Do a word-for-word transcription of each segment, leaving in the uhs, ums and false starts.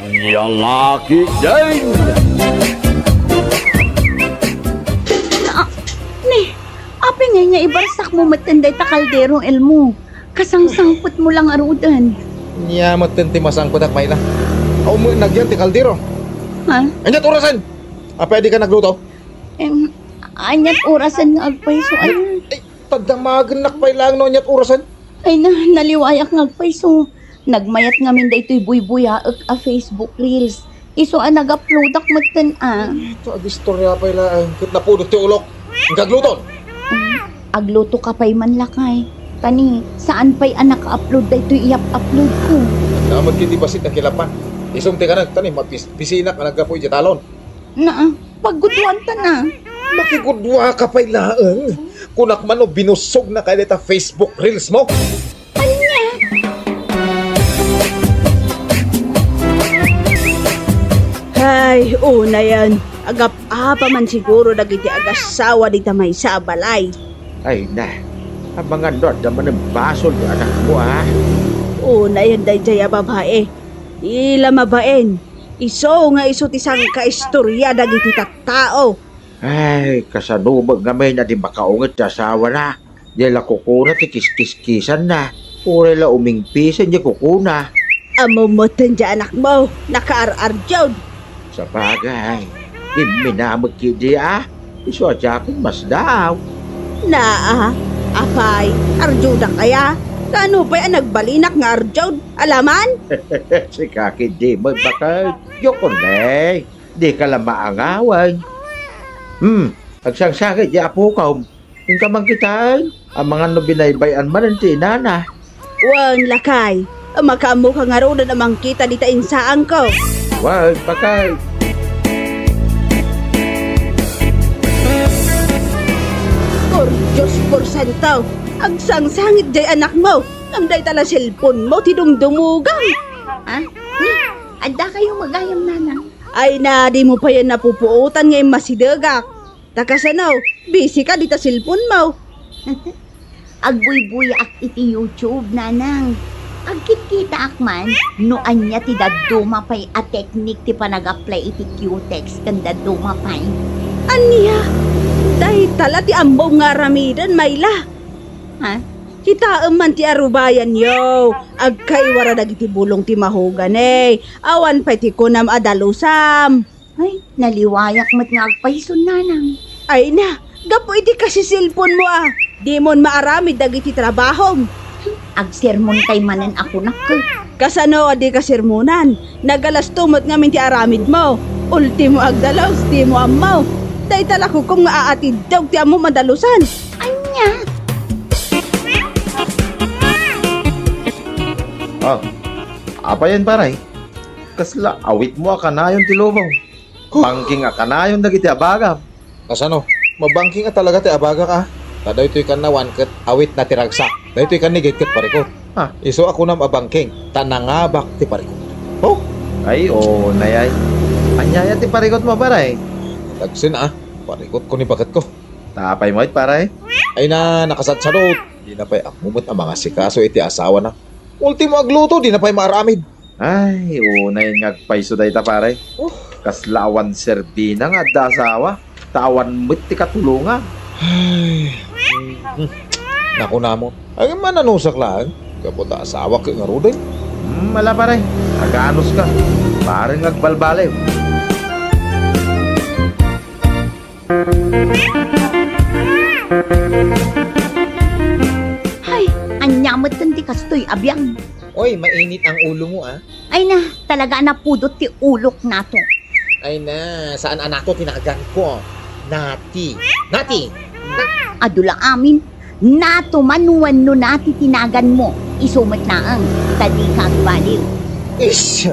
Nia nga ketdin! Ah, ni, apay ngay nga ibarsak mo metten dayta kaldero, Elmo? Kasangsangpet mo lang aruden. Nia metten ti masangpetak, Mayla. Aw, met nagyan ti kaldero. Ha? Aniat orasen? Apay a dika nagluto? Em, aniat orasen nga agpayso, ay. Ay, tadamagennak pay laeng no aniat orasen. Ay na, naliwayak nga agpayso. Nagmayat ngamin daytoy buybuyaek a Facebook Reels. Isu a nag-uploadak metten a. Ita, agistorya pay laeng ket napudot ti ulok. Inka agluto. Mm, agluto ka pay man, lakay. Tani, saan pay a naka-upload daytoy iyap-upload ko. Naamot ket ti bassit a kilapan. Isum ti kanek, tani, mapis-, pisinak a naggapu idiay talon. Naa, pagguduanta na. Makigudua ka pay laeng. Kunak man no binussog na kay dayta Facebook Reels mo. Ania? Hay, unayen, agap-apa man siguro dagiti agassawa dita maysa a balay. Ay na, amangan no adda manen basol ti anakmo, a? Unayen daydiay a babai. Ila mabain. Isu nga isu ti sangkaistorya dagiti tattao. Ay, kasano met ngamin a di makaunget ti asawana? Diay la kukuna ti kiskiskisanna. Uray la umingpisen diay kukuna. Ammom metten diay anakmo, nakaar-ardiod. Sabagay, imminamek idi a. Isu a diak masdaaw. Naa, apay, ardiodakay a? Kaano pay a nagbalinak nga ardiod? Alaman? Sika ketdi met baket. Diokon ne. Dika la maangawan. Hmm, agsangsangit diay apokom. Inka man kitaen, amangan no binaybay-an manen ti inana. Wen, lakay, makaammoka ngaruden a mangkita dita insaanko. Wen, baket. Por Dios, por santo, agsangsangit diay anakmo. Ngem dayta la cellphone mo ti dumdumugang. Ha? Ni, adda kayo magayam, nanang? Ay na, dimo payen napupuotan nga immasidegak. Ta kasano, busy ka dita cellphone mo. Agbuybuyaak iti YouTube, nanang. Agkitkitaak man no ania ti dadduma pay a teknik ti panag-apply iti Q-tex ken dadduma pay. Ania? Dayta la ti ammom nga aramiden, Mayla. Ha? Kitaem man ti arubayanyo. Agkaywara dagiti bulong ti mahogani. Awan pay ti kunam a dalusam. Ay, naliwayak met nga agpayson, nanang. Ay na, gapu iti kasi cellphone mo a, dimon maaramid dagiti trabahom. Agsermon kay manen a kunak. Kasano a di ka sermonan? Nagalasto met ngamin ti aramid mo. Ultimo agdalus, dimo ammo. Dayta la kukum nga aatiddog ti ammo madalusan. Ania? Ah, apayen, pare? Kasla awit mo a kanayon ti lubong. Huh. Bangking a kanayon dagiti abagam. Kasano? Mabangking a talaga ti abagak a. Ta daytoy kannawan ket awitna ti ragsak. Daytoy kannigit ket parikut. Ah. Isu a kunam a bangking, ta nangabak ti parikut. Oh? Ay, oo, nayay. Aniaya ti parikutmo, pare? Tagsen a, parikutko ni baketko. Ta apay met, pare? Ay na, nakasadsado. Dina pay ammo met a mangasikaso iti asawana. Ultimo agluto, dina pay maaramid. Ay, unay nga agpayso dayta, pare. Oh. Kasla awan serbina nga adda asawa, ta awan met ti katulongan. Ay, hmm. Nakunamon, ay, mananusak laeng. Gapu ta asawak ket ngaruden. Hmm, ala, pare. Aganos ka. Pare nga agbalbaliw. Hay, ania met ti kastoy a biang? Oy, mainit ang ulo mo, ah. Ay na, talaga a napudot ti ulok nato. Ay na, saan a Nato ti naganko? Nati. Nati! Adu la amin. Nato man wenno Nati ti naganmo. Isu met laeng, ta dika agbaliw. Ish!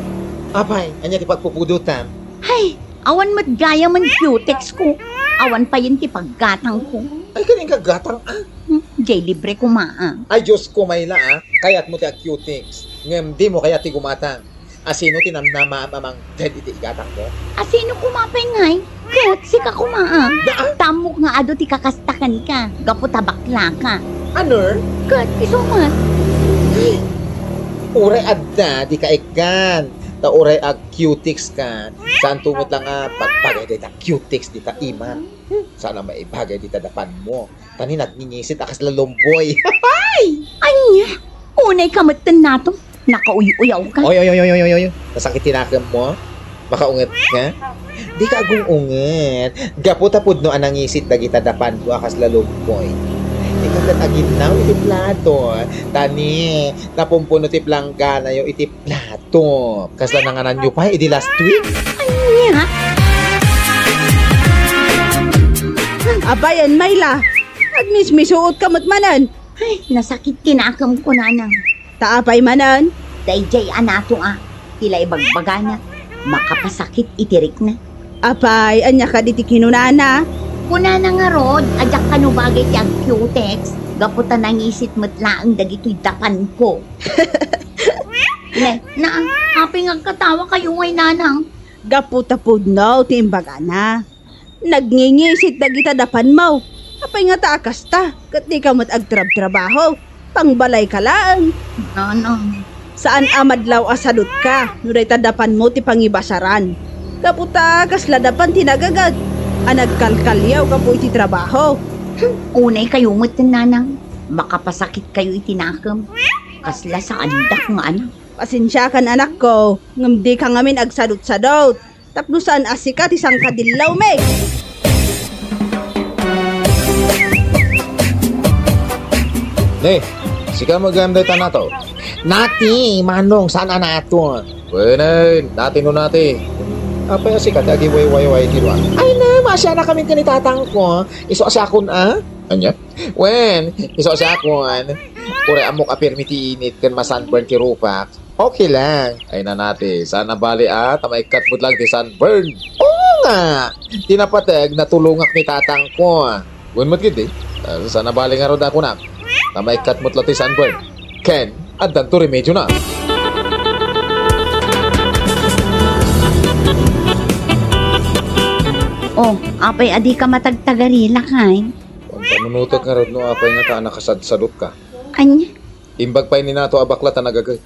Apay, ania ti pagpupudotam? Hay, awan met gayamen Q-tex ko. Awan payen ti paggatangko. Ay, kaninka gatang, ah? Hmm, jay libre koma, ah. Ay, Diyos ko, Mayla, ah. Kayatmo ti ag-Q-tex. Ngem dimo kayat ti gumatang. Asino ti namnamaam a mangted iti igatangmo? Asino koma pay ngay? Ket sika koma, ah. Da, ah? Tammok nga adu ti kakasta kenka, gapu ta baklaka. Anor? Ket isu met. Ay, uray adda, dika ikkan. Ta uray ag-cutex ka, saanto met la nga bagbagay dayta cutex dita iman. Hmm, saan a maibagay dita dapanmo. Ta ni nagngingisit a kasla lumboy. Ania? Unay ka metten nato. Nakauy-uyaw ka. Oy, oy, oy, oy, oy, oy. Nasakit ti nakemmo? Makaunget ka? Dika agung-unget. Gapu ta pudno a nangisit dagita dapanmo a kasla lumboy. Ika ket aginnaw iti plato. Ta ni, napumpuno ti plangganayo iti plato. Kasla nangananyo pay idi last week? Ania? Abayan, Mayla. Agmismisuot ka met manen. Ay, nasakit ti nakem, kunana. Ta apay manen? Daydiay a nato a, ti la ibagbagana, makapasakit iti rikna. Apay, ania kadi ti kinunana? Kunana ngarud a diak kano bagay ti ag-cutex, gapu ta nangisit met laeng dagitoy dapanko. Ne, na, apay nga agkatawa kayo ngay, nanang? Gapu ta pudno ti imbagana. Nagngingisit dagita dapanmo. Apay ngata a kasta, ket dika met agtrabtrabaho? Pangbalayka laeng. Nanang. Saan a madlaw a sadutka no dayta dapanmo ti pangibasaran. Gapu ta kasla dapan ti nagaget a nagkalkaliaw gapu iti trabaho. Unay kayo met, nanang. Makapasakit kayo iti nakem. Kasla saandak nga anak. Pasensiakan, anakko, ngem dika ngamin agsadutsadut. Tapno saan a sika ti sangkadillawmi. Ne, sika met gayam dayta nato. Nati, manong, saan a nato? Wen, nati no nati. Apay a sika ti agiwaywayway ti dua? Ay na, masianakamin ken ni tatangko. Isu a siakon a? Ania? Wen, isu a siakon. Uray ammok a pirmi ti init ken masunburn ti rupak. Okay lang. Ay na nati, saan a bali a, ta maikkat met lang ti sunburn. Oo nga! Ti napateg, natulongak ni tatangko. Wen met ketdi, ah, saan a bali ngarud a kunak. Ta maikkat met lang ti sunburn. Ken, addanto remedyona. Oh, apay a dika matagtagarila, kay? Pampanunotek ngarud no apay ngata a nakasadsadutka. Ania? Imbag pay ni nato a bakla ta nagaget.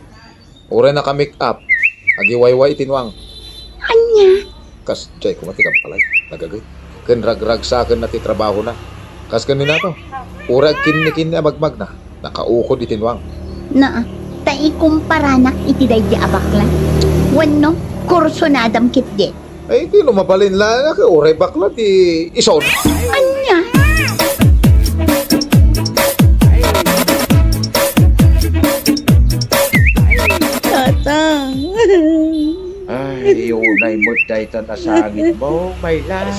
Uray naka-make up, agiwayway iti nuang. Ania? Kasdiay koma ti kampalay, nagaget. Ken ragragsakenna ti trabahona. Kas ken ni nato, uray agkinnikinni a magmagna, nakaukod iti nuang. Naa, ta ikumparanak iti daydi a bakla. Wenno, kursunadam ketdi. Ay, ti no mabalin laeng a ket uray bakla ti ison. Ania? Tatang. Ay, unay met dayta nasangitmo, Mayla.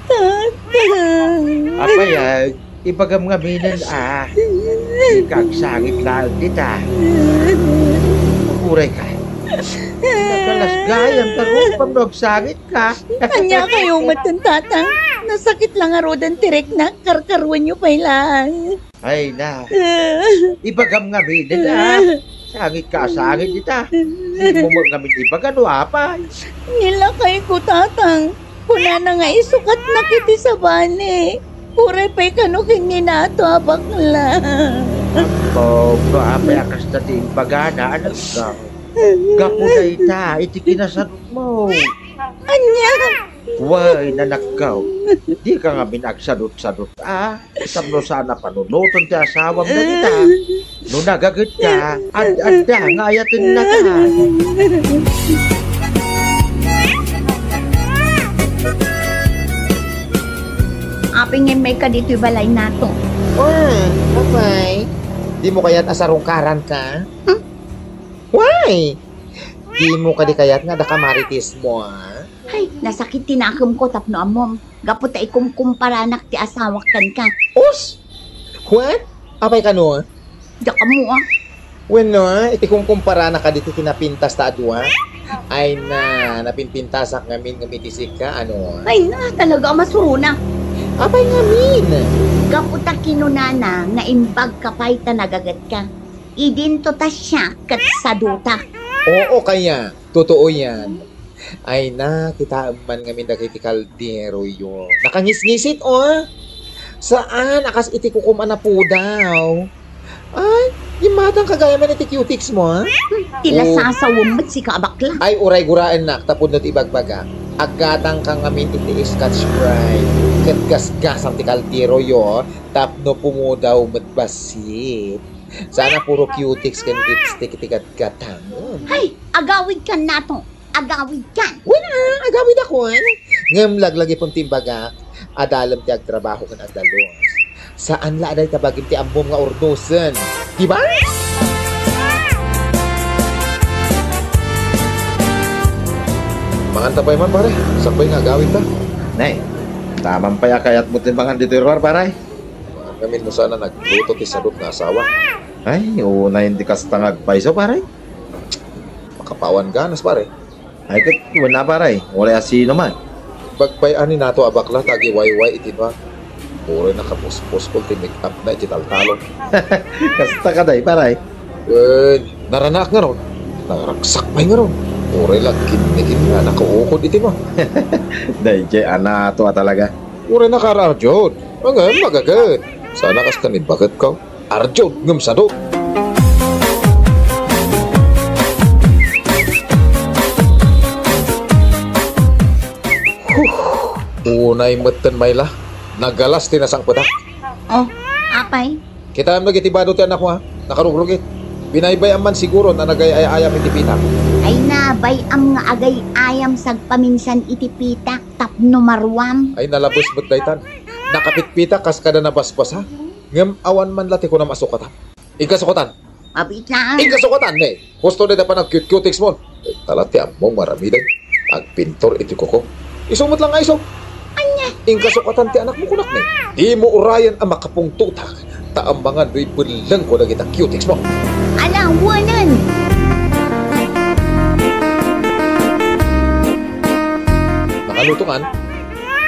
Tatang. Apay, ay, ibagam ngaminen a. Dika agsangit laeng dita. Uray ka. Nakalasgayam ta rupam no agsangit ka. Ania kayo met, tatang? Nasakit lang ngaruden ti rikna, karkaruenyo pay laeng. Ay na. Ibagam ngaminen a. Sangit ka, sangit dita. Dimo met ngamin ibaga no apay. Nilakayko, tatang. Kunana nga isukatnak iti sabali. Uray pay kano ken ni nato a bakla. Ammom no apay a kasta ti imbagana, anakko. Gapu dayta iti kinasadutmo. Ania? Wen, anakko, dika ngamin agsadutsadut a, tapno saan a panunoten ti asawam dagita. No nagagetka, ad-adda nga ayatennaka. Apay nga immayka ditoy balaynato? Wen, apay, dimo kayat a sarungkaranka? Hmm? Why? Dimo kadi kayat nga adda kamaritismo, a? Ay, nasakit ti nakemko tapno ammom. Gapu ta ikumkumparanak ti asawak kenka. Us! What? Apay kano? Diak ammo, a. Wenno, a, iti kumkumparanak kadi ti kinapintas ta a dua? Ay na, napinpintasak ngamin ngem iti sika, ano? Ay na, talaga a masuruna. Apay ngamin? Gapu ta kinunana nga imbag ka pay ta nagagetka. Idinto ta siak ket sadutak. Oo, kaya. Totoo yan. Ay na, kitaem man ngamin dagiti kalderoyo. Nakangisngisit, o. Saan a kas iti kukum a napudaw. Ay, Immatang ka gayam iti cutex mo, ha? Hmm, ti lasasawem met sika a bakla. Ay, uray guraennak, tapno ti ibagbaga. Aggatangka ngamin iti Scotch Brite. Ket gasgasam ti kalderoyo, tapno pumudaw met bassit. Sana puro cutex ken lipstick ti gatgatangem. Hay, agawidkan nato. Agawidkan. Wen, agawidakon. Ngem laglagipem ti imbagak, adalem ti agtrabaho ken agdalus. Saan la a dayta bagim ti ammom nga urdosen. Di ba? Manganta pay man, pare. Sakbay nga agawidta. Nay, taman pay a kayatmo ti mangan ditoy ruar, pare? Ngamin mo sana nagluto ti sadot nga asawa. Ay, unay, indi kasta nga agpayso, pare. Makapawan ganas, pare. Ay, ket wen a, pare, uray a sino man. Bagpay ani nato a bakla ta agiwayway iti nua. Uray nakapuspos ti make-up na iti taltalon. Kasta ka day, pare. Wen, naranaak ngarud. Naragsak pay ngarud. Uray la kinnikin nga nakaukod iti nua. Dayjay a nato a talaga. Uray nakaarjud. Ngem magaget. Sana kasta ni baket ko. Arjud ngem sadot. Huh. Unay metten, Mayla. Nagalas ti nasangpetak. Oh, apay? Kitaem dagiti bado ti anakmo, ha? Nakarugrugit. Binaybay-am man siguro na nagay-ay-ayam iti pita. Ay, nabay-am nga agay-ayam sagpaminsan iti pita tapno maruam. Ay, nalabes met daytan. Nakapitpita kas kada nabasbasa. Ngem awan man la ti kunam a sukatan. Inka sukatan. Mabitlaan. Inka sukatan, ne. Husto dayta panagcute-cutex mo. Dayta la ti ammom nga aramiden. Agpintor iti kuko. Isu met la nga isu. Ania? Inka sukatan ti anakmo, kunak, ne. Dimo urayen a makapungtotak. Ta amangan no ibellengko dagita cutex mo. Ala, wanen. Nakaluto kan?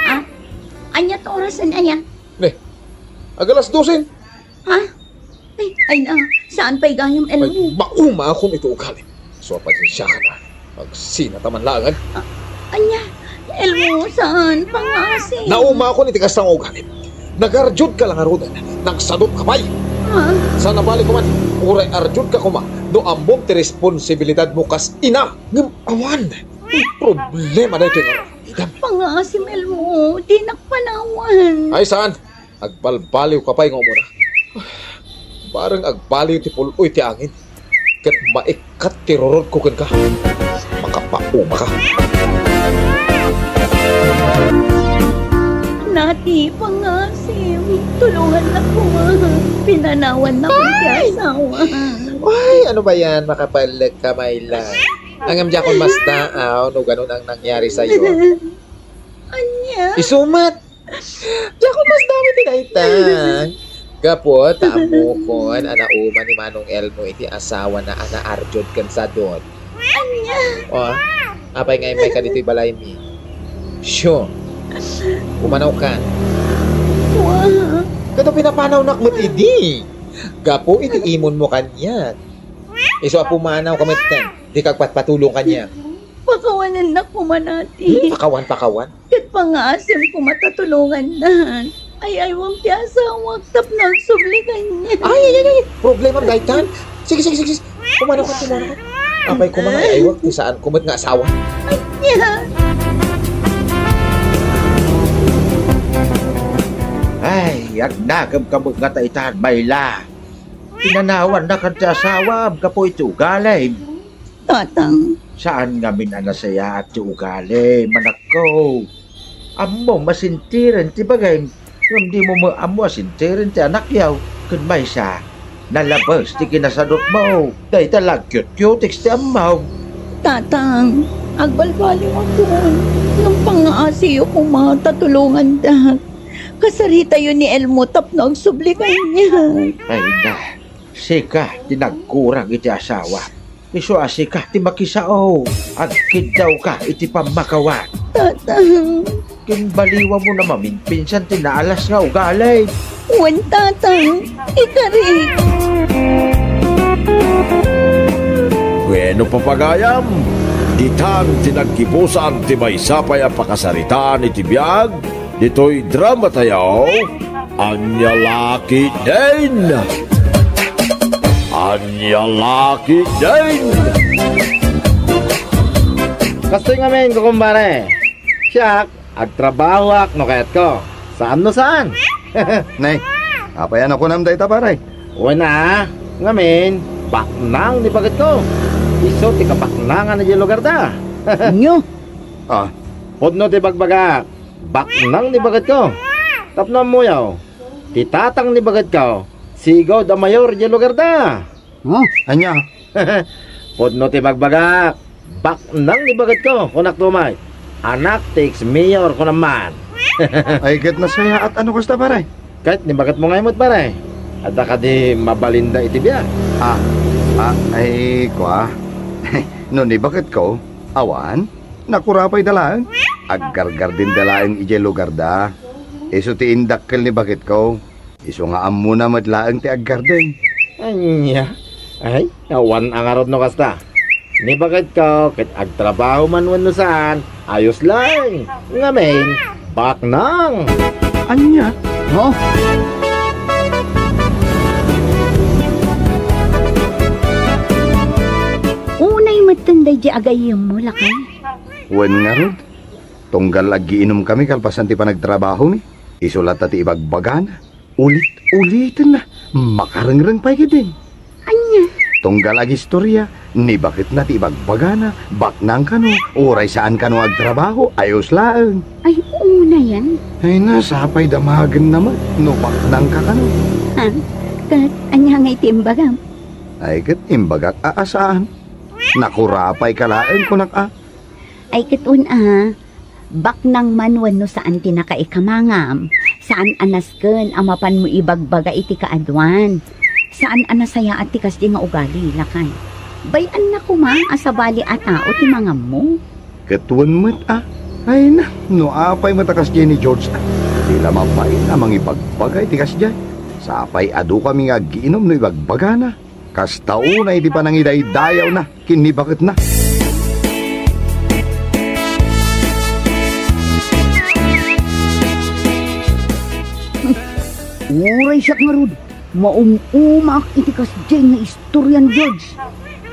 Ah? Ania ti orasen aya? Ne. Agalas dosen. Ha? Ay, ay na, saan pay gayam, Elmo? Ay, maumakon iti ugalim. So, pasensiakan a. Agsinata man laengen. Ah, ania? Elmo, saan? Pangngaasim. Naumakon iti kasta nga ugalim. Nagarjudka la ngaruden. Nagsadot ka pay. Ha? Saan a bali koma. Uray arjudka koma. No ammom ti responsibilidadmo kas ina. Ngem awan. Ti problema daytoy nga aramidem. Pangngaasim, Elmo. Dinak panawan. Ay, saan? Agbalbaliw ka pay nga umuna. Bareng agbaliw ti pul-oy ti angin. Ket maikkat ti rurodko kenka. Makapauma ka. Nati, pangngaasim, tulongannak koma. Pinanawannak ti asawa. Ay, ano ba yan? Makapallek ka, Mayla. Ngem diakon masdaaw no ganun ang nangyari sa'yo. Ania? Isu met. Diakon masdaaw iti dayta. Gapu ta ammokon a nauma ni Manong Elmo iti asawana a naarjud ken sadot. Ania? O, apay nga immayka ditoy balaymi? Sure. Pumanaw ka. Wa. Ket no pinapanawnak met idi. Gapu iti imonmo kaniak. Isu a pumanaw ka metten. Dika agpatpatulong kaniak. Pakawanennak koma nati. Hmm, pakawan, pakawan. Ket pangngaasim koma ta tulongannak. Ay-aywam ti asawak tapno agsubli kaniak. Ay, ay, ay, ay. Problemam daytan. Sige, sige, sige, sige. Pumanaw ka, pumanaw ka. Apay koma nga ay-aywak ti saanko met nga asawa. Ania? Ay, agnakemka met ngata itan, Mayla. Pinanawannak ti asawam gapu iti ugalim. Tatang. Saan ngamin a nasayaat ti ugalim, anakko. Ammom a sintiren ti bagim, ngem dimo met ammo a sintiren ti anakyo ken maysa. Nalabes ti kinasadutmo, dayta la agcute-cutex ti ammom. Tatang, agbalbaliwakon, ngem pangngaasim koma ta tulongandak. Kasaritayo ni Elmo tapno agsubli kaniak. Ay na, sika ti nagkurang iti asawa. Isu a sika ti makisao. Agkiddawka iti pammakawan. Tatang. Ginbaliwamon a maminpinsan ti naalas nga ugali. Wen, Tatang. Ikari. Bueno, papagayam, ditan ti naggibusan ti maysa pay a pakasaritaan iti biag ditoy drama tayo, Ania La Ketdin. Ania la ketdin? Kastoy ngamin, kukumpare. Siak, agtrabahoak no kayatko. Saan no saan. Nay, apay a nakunam dayta, pare? Wen a, ngamin, baknang ni baketko. Isu ti kabaknangan idiay lugarda. Ania? Ah. Pudno ti bagbagak, baknang ni baketko. Tapno ammoyo, ti tatang ni baketko, sigud a mayor idiay lugarda. Huh? Ania? Pudno ti bagbagak, baknang ni baketko, kunak tumay. Anak ti ex-mayor, kunam man. Ay, ket nasayaat a no kasta, pare. Ket ni baketmo ngay met, pare? Adda kadi mabalinda iti biag? Ah, ah, ay, kua. No ni baketko, awan. Nakurapayda laeng. Aggargardenda laeng idiay lugarda. Isu ti indakkel ni baketko. Isu nga ammona met laeng ti aggarden. Ania? Ay, awan a ngarud no kasta. Ni baketko ket agtrabaho man wenno saan, ayos laeng. Ngamin, baknang. Ania? Huh? Unay metten daydi agayyemmo, lakay. Wen ngarud, tunggal aggiinumkami kalpasan ti panagtrabahomi. Isu latta ti ibagbagana. Ulit-ulitenna. Makarengreng pay ketdin. Ania? Tunggal agistoria, ni baketna ti ibagbagana, baknang kano, uray saan kano agtrabaho, ayos laeng. Ay, unayen. Ay, nasapay damagenna met, no baknang ka kano. Ha? Ket ania ngay ti imbagam? Ay, ket imbagak a asaan. Nakurapay ka laeng, kunak a. Ay, ket wen a, baknang man wenno saan ti nakaikamangam, saan a nasken a mapanmo ibagbaga iti kaaduan. Saan a nasayaat ti kasdi nga ugali, lakay. Bay-anna koma a sabali a tao ti mangammo. Ket wen met a, ay na, no apay met a kasdi ni George a, di la mabain a mangibagbaga iti kasdiay. Sapay adu kami nga aggiinum no ibagbagana. Kasta unay ti panangidaydayawna ken ni baketna. Uray siak ngarud, maum-umaak iti kasdiay nga istorian, George.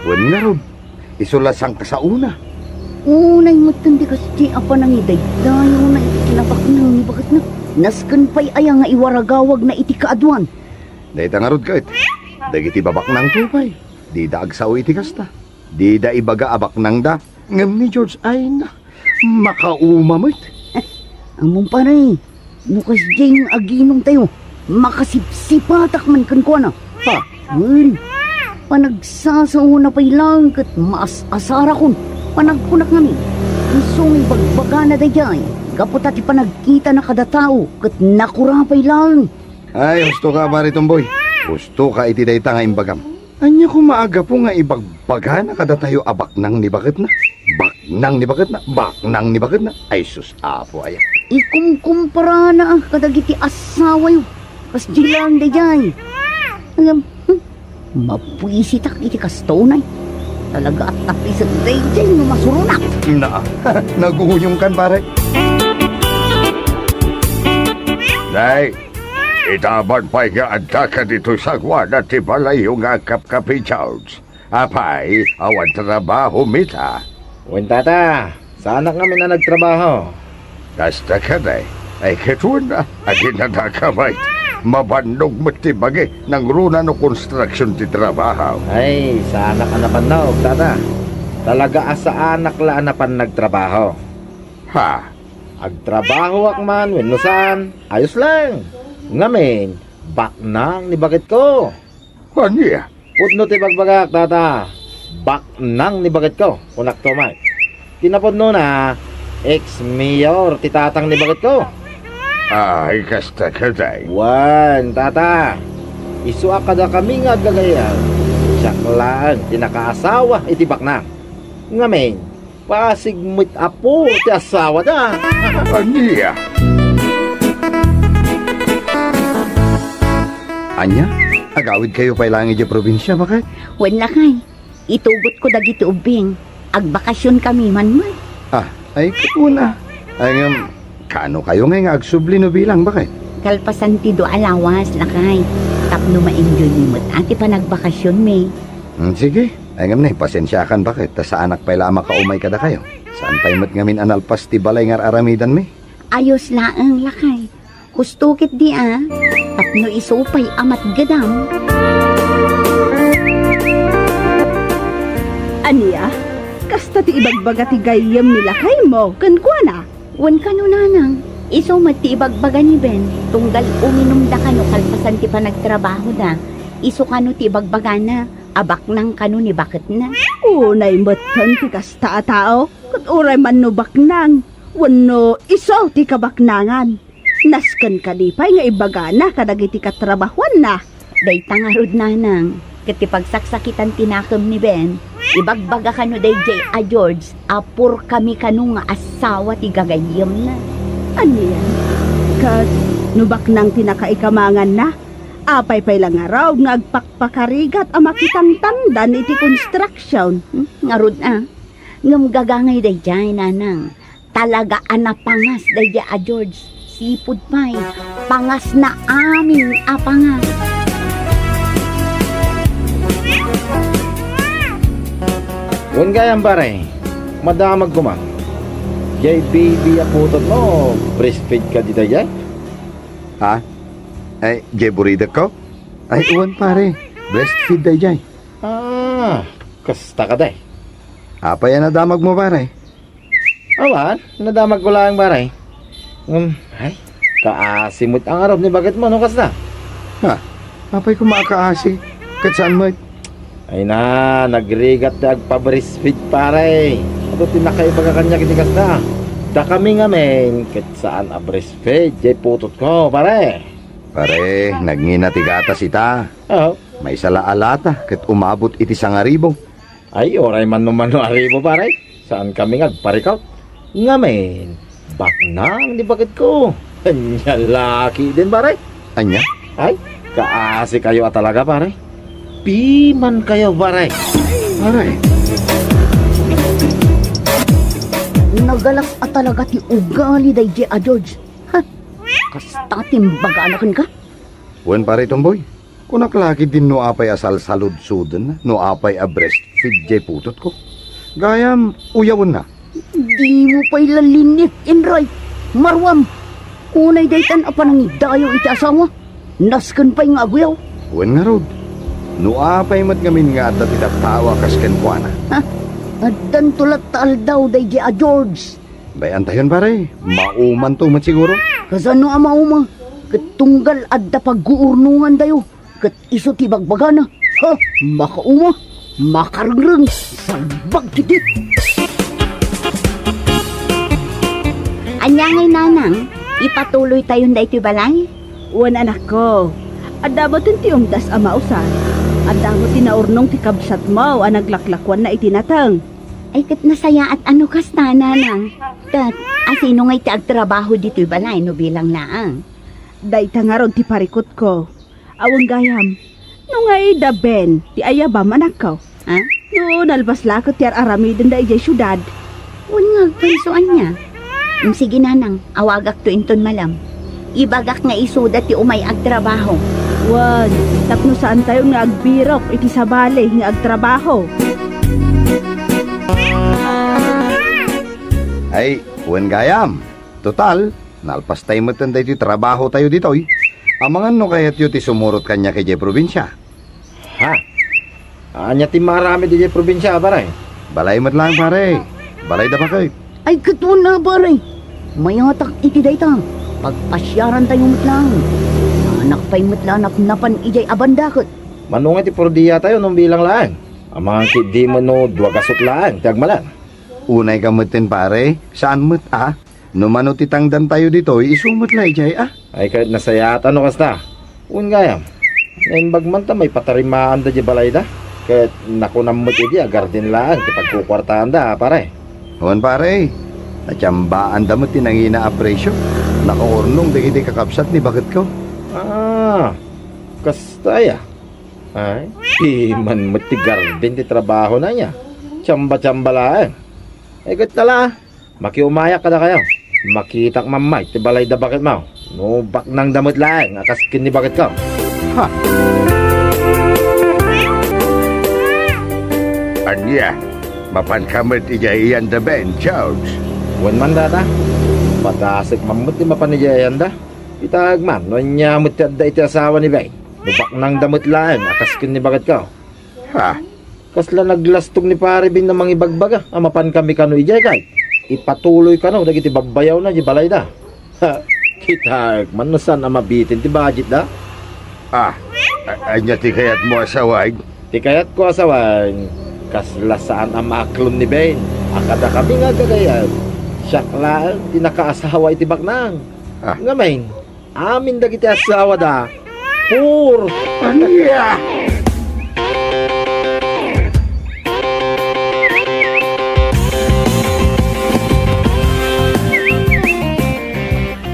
Wen ngarud, isu la sangkasaona. Unay metten ti kasdiay a panangidaydayawna iti kinabaknang ni baketna. Nasken pay aya nga iwaragawagna iti kaaduan? Dayta ngarud ket, dagiti babaknangto pay, dida agsao iti kasta. Dida ibaga a baknangda. Ngem ni George, ay na, makauma met. Ammom, pare, no kasdiay nga aginumtayo, makasipsipatak man kenkuana. Ha? Wen, panagsasaona pay laeng ket maas-asarakon. Panagkunak ngamin, isu nga ibagbagana daydiay, gapu ta ti panagkitana kada tao ket nakurapay laeng. Ay, husto ka, pare Tomboy. Husto ka iti dayta nga imbagam. Ania koma a gapu nga ibagbagana kadatayo a baknang ni baketna? Baknang ni baketna? Baknang ni baketna? Ay, sus, Apo, aya. Ikumkumparana kadagiti asawayo. Kasdiay laeng daydiay. Ngem, hmm, mabuisitak iti kasto, unay. Talaga a tapiset daydiay no masuronak. Na, naguyongkan, pare. Nay, itaban pay nga adda ka ditoy sanguana ti balayyo nga agkapkapi, George. Apay, awan trabahom ita? Wen, tata, saanak ngamin a nagtrabaho. Kasta kadi, ay ket wen a, aginana ka met. Mabannog met ti bagi, nangruna no konstruksion ti trabaho. Ay, saanak a nabannog, tata. Talaga a saanak la a napan nagtrabaho. Ha? Agtrabahoak man wenno saan, ayos lang. Ngamin, baknang ni baketko. Ania? Pudno ti bagbagak, tata. Baknang ni baketko, kunak to, Mike. Kinapudnona, ex-mayor ti tatang ni baketko. Ay, kasta kadi. Wen, tata. Isu a kadakami nga aggagayyem, siak laeng ti nakaasawa iti baknang. Ngamin, pasig met a puro ti asawada. Ania? Ania? Agawidkayo pay laeng idiay probinsia, baket? Wen, lakay. Itugotko dagiti ubbing. Agbakasionkami man met. Ah, ay, ket wen a. Ay, ngem, kaano kayo ngay nga agsubli no bilang, baket? Kalpasan ti dua a lawas, lakay. Tapno No ma-enjoy mi met a ti panagbakasionmi. Hmm, sige. Ay ngem ni, pasensiakan baket ta saanak pay la a makaumay kadakayo. Saan pay met ngamin a nalpas ti balay nga ar-aramidanmi. Ayos laeng, lakay. Husto ketdi a, tapno isu pay a matgedam. Ania? Kasta ti ibagbaga ti gayyem ni lakaymo kenkuana? Wen kano, nanang, isu met ti ibagbaga ni Ben, tunggal uminumda kano kalpasan ti panagtrabahoda. Isu kano ti ibagbagana a baknang kano ni baketna. Unay metten ti kasta a tao, ket uray man no baknang wenno isu ti kabaknangan, nasken kadi pay nga ibagana kadagiti katrabahuanna. Dayta ngarud, nanang, ket ti pagsaksakitan ti nakem ni Ben, ibagbaga kano daydiay a George a purkami kano nga asawa ti gagayyemna. Ania? Ket no baknang ti nakaikamanganna, apay pay la ngarud nga agpakpakarigat a makitangtangdan iti construction? Hmm, ngarud a. Ngem gagangay daydiay, nanang. Talaga a napangas daydiay a George. Sipud pay, pangasna amin a pangas. Wen gayam, pare, madamag koma. Jay baby a putotmo, breastfeed kadi daydiay? Ha? Ay, jay buridekko? Ay, wen, pare. Breastfeed daydiay. Ah, kasta kadi. Apay a nadamagmo, pare? Awan, nadamagko laeng, pare. Ngem, ay, kaasi met a ngarud ni baketmo no kasta. Ha? Apay koma a kaasi? Ket saan met? Ay na, nagrigat ti agpa-breastfeed, pare. Adu ti nakaibaga kaniak iti kasta. Dakami ngamin, ket saan a breastfeed, jay putotko, pare. Pare, nagngina ti gatas ita. Oo. Maysa la a lata, ket umabot iti sangaribu. Ay, uray man no mano a ribu, pare. Saankami nga agparikut. Ngamin, baknang ni baketko. Ania la ketdin, pare. Ania? Ay, kaasikayo a talaga, pare. Pimankayo, pare. Pare. Nagalas a talaga ti ugali daydiay a George. Ha? Kasta ti imbagana kenka? Wen, pare Tomboy, kunak la ketdin no apay a salsaludsoden, no apay a breastfeed jay putotko. Gayam, uyawenna. Dimo pay la linnit, Inray. Maruam. Unay daytan a panangidayo iti asawa. Nasken pay nga aguyaw. Wen ngarud, no apay met ngamin nga adda ti tattao a kas kenkuana. Ha? Addanto latta aldaw daydiay a George. Bay-antayon, pare. Maumanto met siguro. Kasano a mauma? Ket tunggal adda pagguurnongandayo, ket isu ti bagbagana. Ha? Makauma, makarengreng, salbag ketdi. Ania ngay, nanang, ipatuloytayon daytoy balay? Wen, anakko. Adda metten ti umdas a mausar. Adda met ti naurnong ti kabsatmo a naglaklakuanna iti nateng. Ay, ket nasayaat a no kasta, nanang. Ket, asino ngay ti agtrabaho ditoy balay no bilang laeng? Dayta ngarud ti parikutko. Awan gayam. No ngay da Ben, ti ayabam, anakko. Ha? No nalpas la ket ti ar-aramidenda idiay siudad. Wen nga agpayso ania? Mm, sige, nanang, awagakto inton malem. Ibagak nga isuda ti umay agtrabaho. Wen, tapno saantayon nga agbirok iti sabali nga agtrabaho. Ay, wen gayam. Total, nalpastay metten daytoy trabahotayo ditoy. Amangan no kayatyo ti sumurot kaniak idiay probinsia. Ha? Ania ti maaramid idiay probinsia, pare? Balay met laeng, pare. Balay da baket. Ay, ket wen a, pare. Mayatak iti dayta. Pagpasiarantayo met laeng. Saanak pay met la a napnapan idiay a banda ket. Mano nga ti purdiatayo no bilang laeng? Amangan ketdi met no dua gasut laeng ti agmalem. Unay ka metten, pare. Saan met a? No mano ti tangdantayo ditoy, isu met la idiay a. Ay, ket nasayaat a no kasta. Wen gayam. Naimbag man ta maipatarimaanda diay balayda. Ket nakunam met idi a garden laeng ti pagkukuartaanda, pare. Wen, pare. Natsiambaanda met ti nangina a presio. Nakaurnong dagiti kakabsat ni baketko. Ah, kasta aya. Ay, piman met ti garden ti trabahona aya. Tsiamba-tsiamba laeng. Ay, ket tala. Makiumayak kadakayo. Makitak mammay ti balay da baketmo. No baknang da met laeng a kas ken ni baketko. Ania, mapanka met idiay iyanda, Ben, George? Wen man, Tata. Padasek man met ti mapan idiay iyanda. Itaek man no ania met ti adda iti asawa ni Ben. No baknangda met laeng a kas ken ni baketko. Ha? Kasla naglastog ni Pare Ben a mangibagbaga a mapankami kano idiay ket ipatuloy kano dagiti babbayawna idiay balayda. Ha, kitaek man no saan a mabitin ti budgetda. Ah, a-, ania ti kayatmo a sawen? Ti kayatko a sawen, kasla saan a maaklon ni Ben a kadakami nga aggagayem, siak laeng ti nakaasawa iti baknang. Ah. Ngamin, amin dagiti asawada, pur. Ania?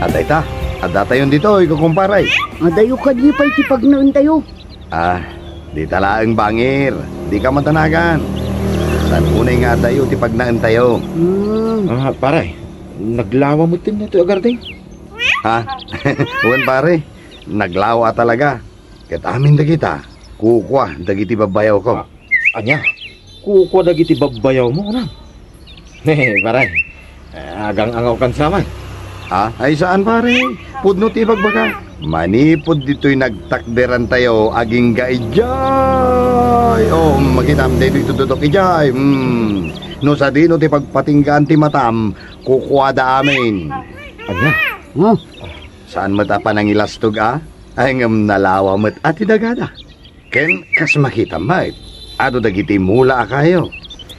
Adda ita, addatayon ditoy, kukumpare. Adayo kadi pay ti pagnaentayo. Ah, dita laeng bangir, dika madanagan. Saan unay nga adayo ti pagnaentayo. Hmm. Ah, pare, naglawa met ditoy a garden. Ha? Wen, pare, naglawa talaga. Ket amin dagita, kukua dagiti babbayawko. Ania? Kukua dagiti babbayawmo, kunam? He, pare, agang-angawkan sa man. Ha? Ay, saan, pare. Pudno ti ibagbaga. Manipud ditoy nagtakderantayo, agingga idiay. Oh, makitam daytoy tutudok idiay. Hmm. No sadino ti pagpatinggaan ti matam, kukuada amin. Ania? Oh. Saan met a panangilastog a? Ay, ngem nalawa met a ti dagada. Ken kas makitam met, adu dagiti mula a kayo.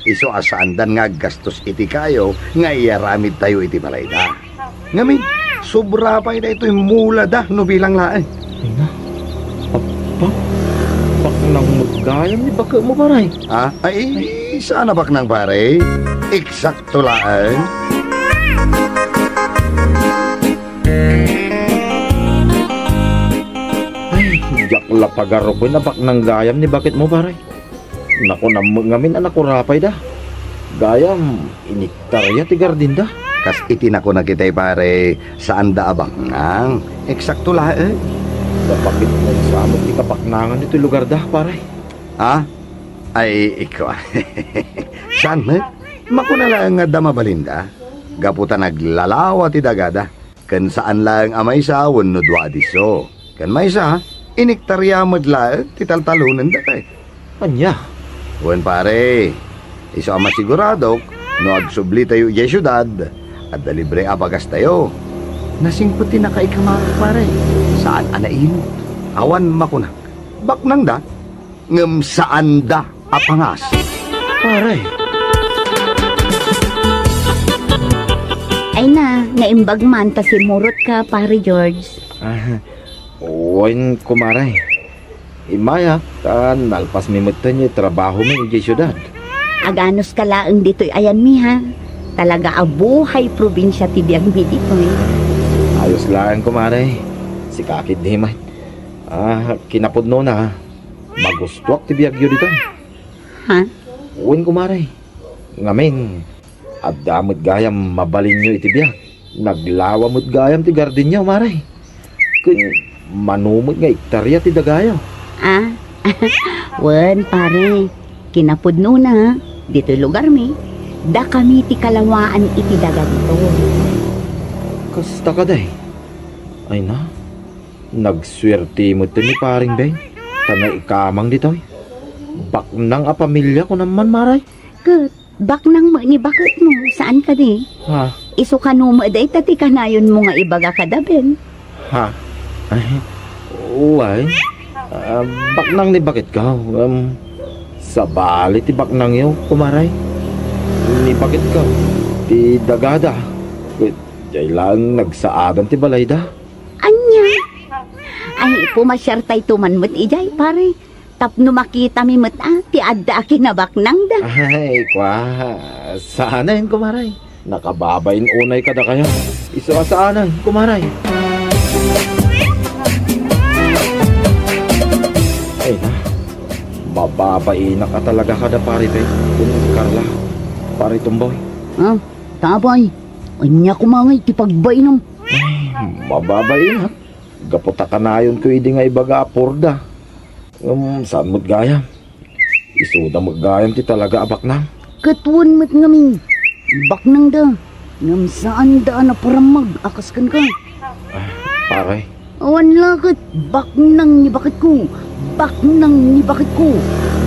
Isu a saandan nga aggastos iti kayo nga iyaramidtayo iti balayda. Ngamin, sobra pay daytoy mulada no bilang laeng. Ay na, Appa, baknang met gayam ni baketmo, pare. Ah, ay, saan a baknang, pare. Eksakto laeng. Ay, diak la pagaruken a baknang gayam ni baketmo, pare. Nakunam met ngamin a nakurapayda. Gayam, iniktarya ti gardinda. Kas iti nakunak itay, pare, saanda a baknang. Eksakto laeng. Napakit met sa met ti kabaknangan iti lugarda, pare. Ha? Ay, ikua. Saan met? Makuna laeng nga adda mabalinda. Gapu ta naglalawa ti dagada. Ken saan laeng a maysa wenno dua a disso. Ken maysa, iniktarya met laeng ti taltalonenda kay. Ania? Wen, pare, isu a masiguradok, no agsublitayo idiay siudad, adda libre a bagastayo. Nasingpet ti nakaikamak, pare. Saan a naimut. Awan makunak. Baknangda, ngem saanda a pangas. Pare. Ay na, naimbag man ta simmurotka, Pare George. Ah, wen, kumare. Immayak ta nalpasmi metten ti trabahomi idiay siudad. Aganuska laeng ditoy ayanmi, ha? Talaga a buhay probinsia ti biagmi ditoy. Ayos laeng, kumare. Sika ketdi met. Ah, kinapudnona, magustuak ti biagyo ditoy. Ha? Wen, kumare. Ngamin, adda met gayam mabalinyo iti biag. Naglawa met gayam ti gardinyo, mare. Ken mano met nga ektarya ti dagayo. Ah? Wen, pare. Kinapudnona, ditoy lugarmi, dakami ti kalawaan iti daga ditoy. Kasta kadi? Ay na, nagsuerte met ni Pareng Ben, ta naikamang ditoy. Baknang a pamilia, kunam man, mare. Ket baknang met ni baketmo, saan kadi? Ha? Isu kano met dayta ti kanayonmo nga ibaga kada Ben? Ha? Ay, uway. Ah, baknang ni baketko. Um, sabali ti baknangyo, kumare. Ni baketko, ti dagada. Ket diay laeng nagsaadan ti balayda. Ania? Ay, pumasiartayto man met idiay, pare. Tapno makitami met a ti adda a kinabaknangda. Ay, kua, saanen, kumare. Nakababain unay kadakayo. Isu a saanen, kumare. Ay na, mababainak a talaga kada Pare Pet ken Carla, Pare Tomboy. Ah, Tapay, ania koma ngay ti pagbainam? Ay, mababainak. Gapu ta kanayonko idi nga ibaga a purda. Ngem saan met gayam. Isuda met gayam ti talaga a baknang. Ket wen met ngamin, baknangda. Ngem saanda a naparamag a kas kenka. Ah, pare. Awan la ket baknang ni baketko. Baknang ni baketko.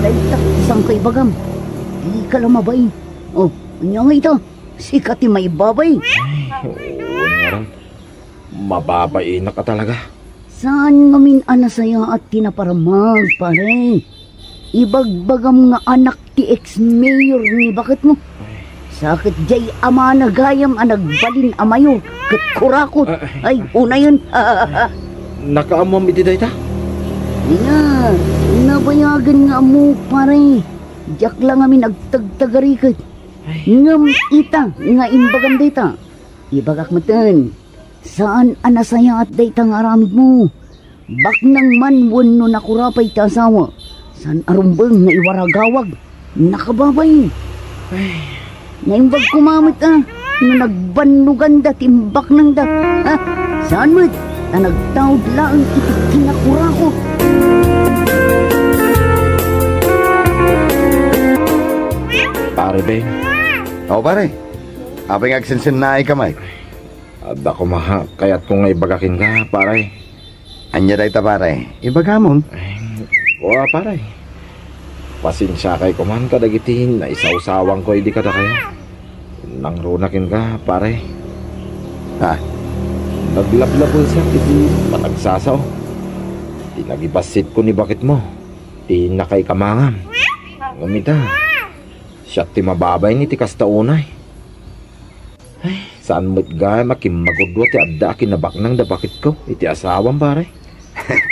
Dayta ti sangka ibagam. Dika la mabain. O, ania nga ita? Sika ti maibabain. Ay, oo, ngaran. Mababainak a talaga. Saan ngamin a nasayaat ti naparamag, pare? Ibagbagam nga anak ti ex-mayor ni baketmo. Sa ket diay amana gayam a nagbalin a mayor ket kurakot. Ah, ah. Ay, unayen. Nakaammom iti dayta? Nia, nabayagen nga ammok, pare. Diak la ngamin agtagtagariket. Ay. Ngem ita nga imbagam dayta, ibagak metten, saan a nasayaat dayta nga aramidmo. Baknang man wenno nakura pay ti asawa, saan a rumbeng nga iwaragawag, nakababain. Ay. Naimbag koma met a, no nagbannoganda ti imbaknangda. Ha? Saan met, ta nagtaud laeng iti kinakurakot. Pare Ben. O, pare. Apay nga agsensennaayka met? Adda koma kayatko nga ibaga kenka, pare. Ania dayta, pare? Ibagamon. Ay, wa, pare. Pasensiakay koman kadagiti naisawsawangko idi kadakayo. Nangruna kenka, pare. Ha? Naglablabelsiak iti panagsasao. Ti nagibassitko ni baketmo, ti nakaikamangam. Ngem ita, siak ti mababain iti kasta unay. Ay, saan met gayam a kimmagudua ti adda a kinabaknang da baketko iti asawam, pare.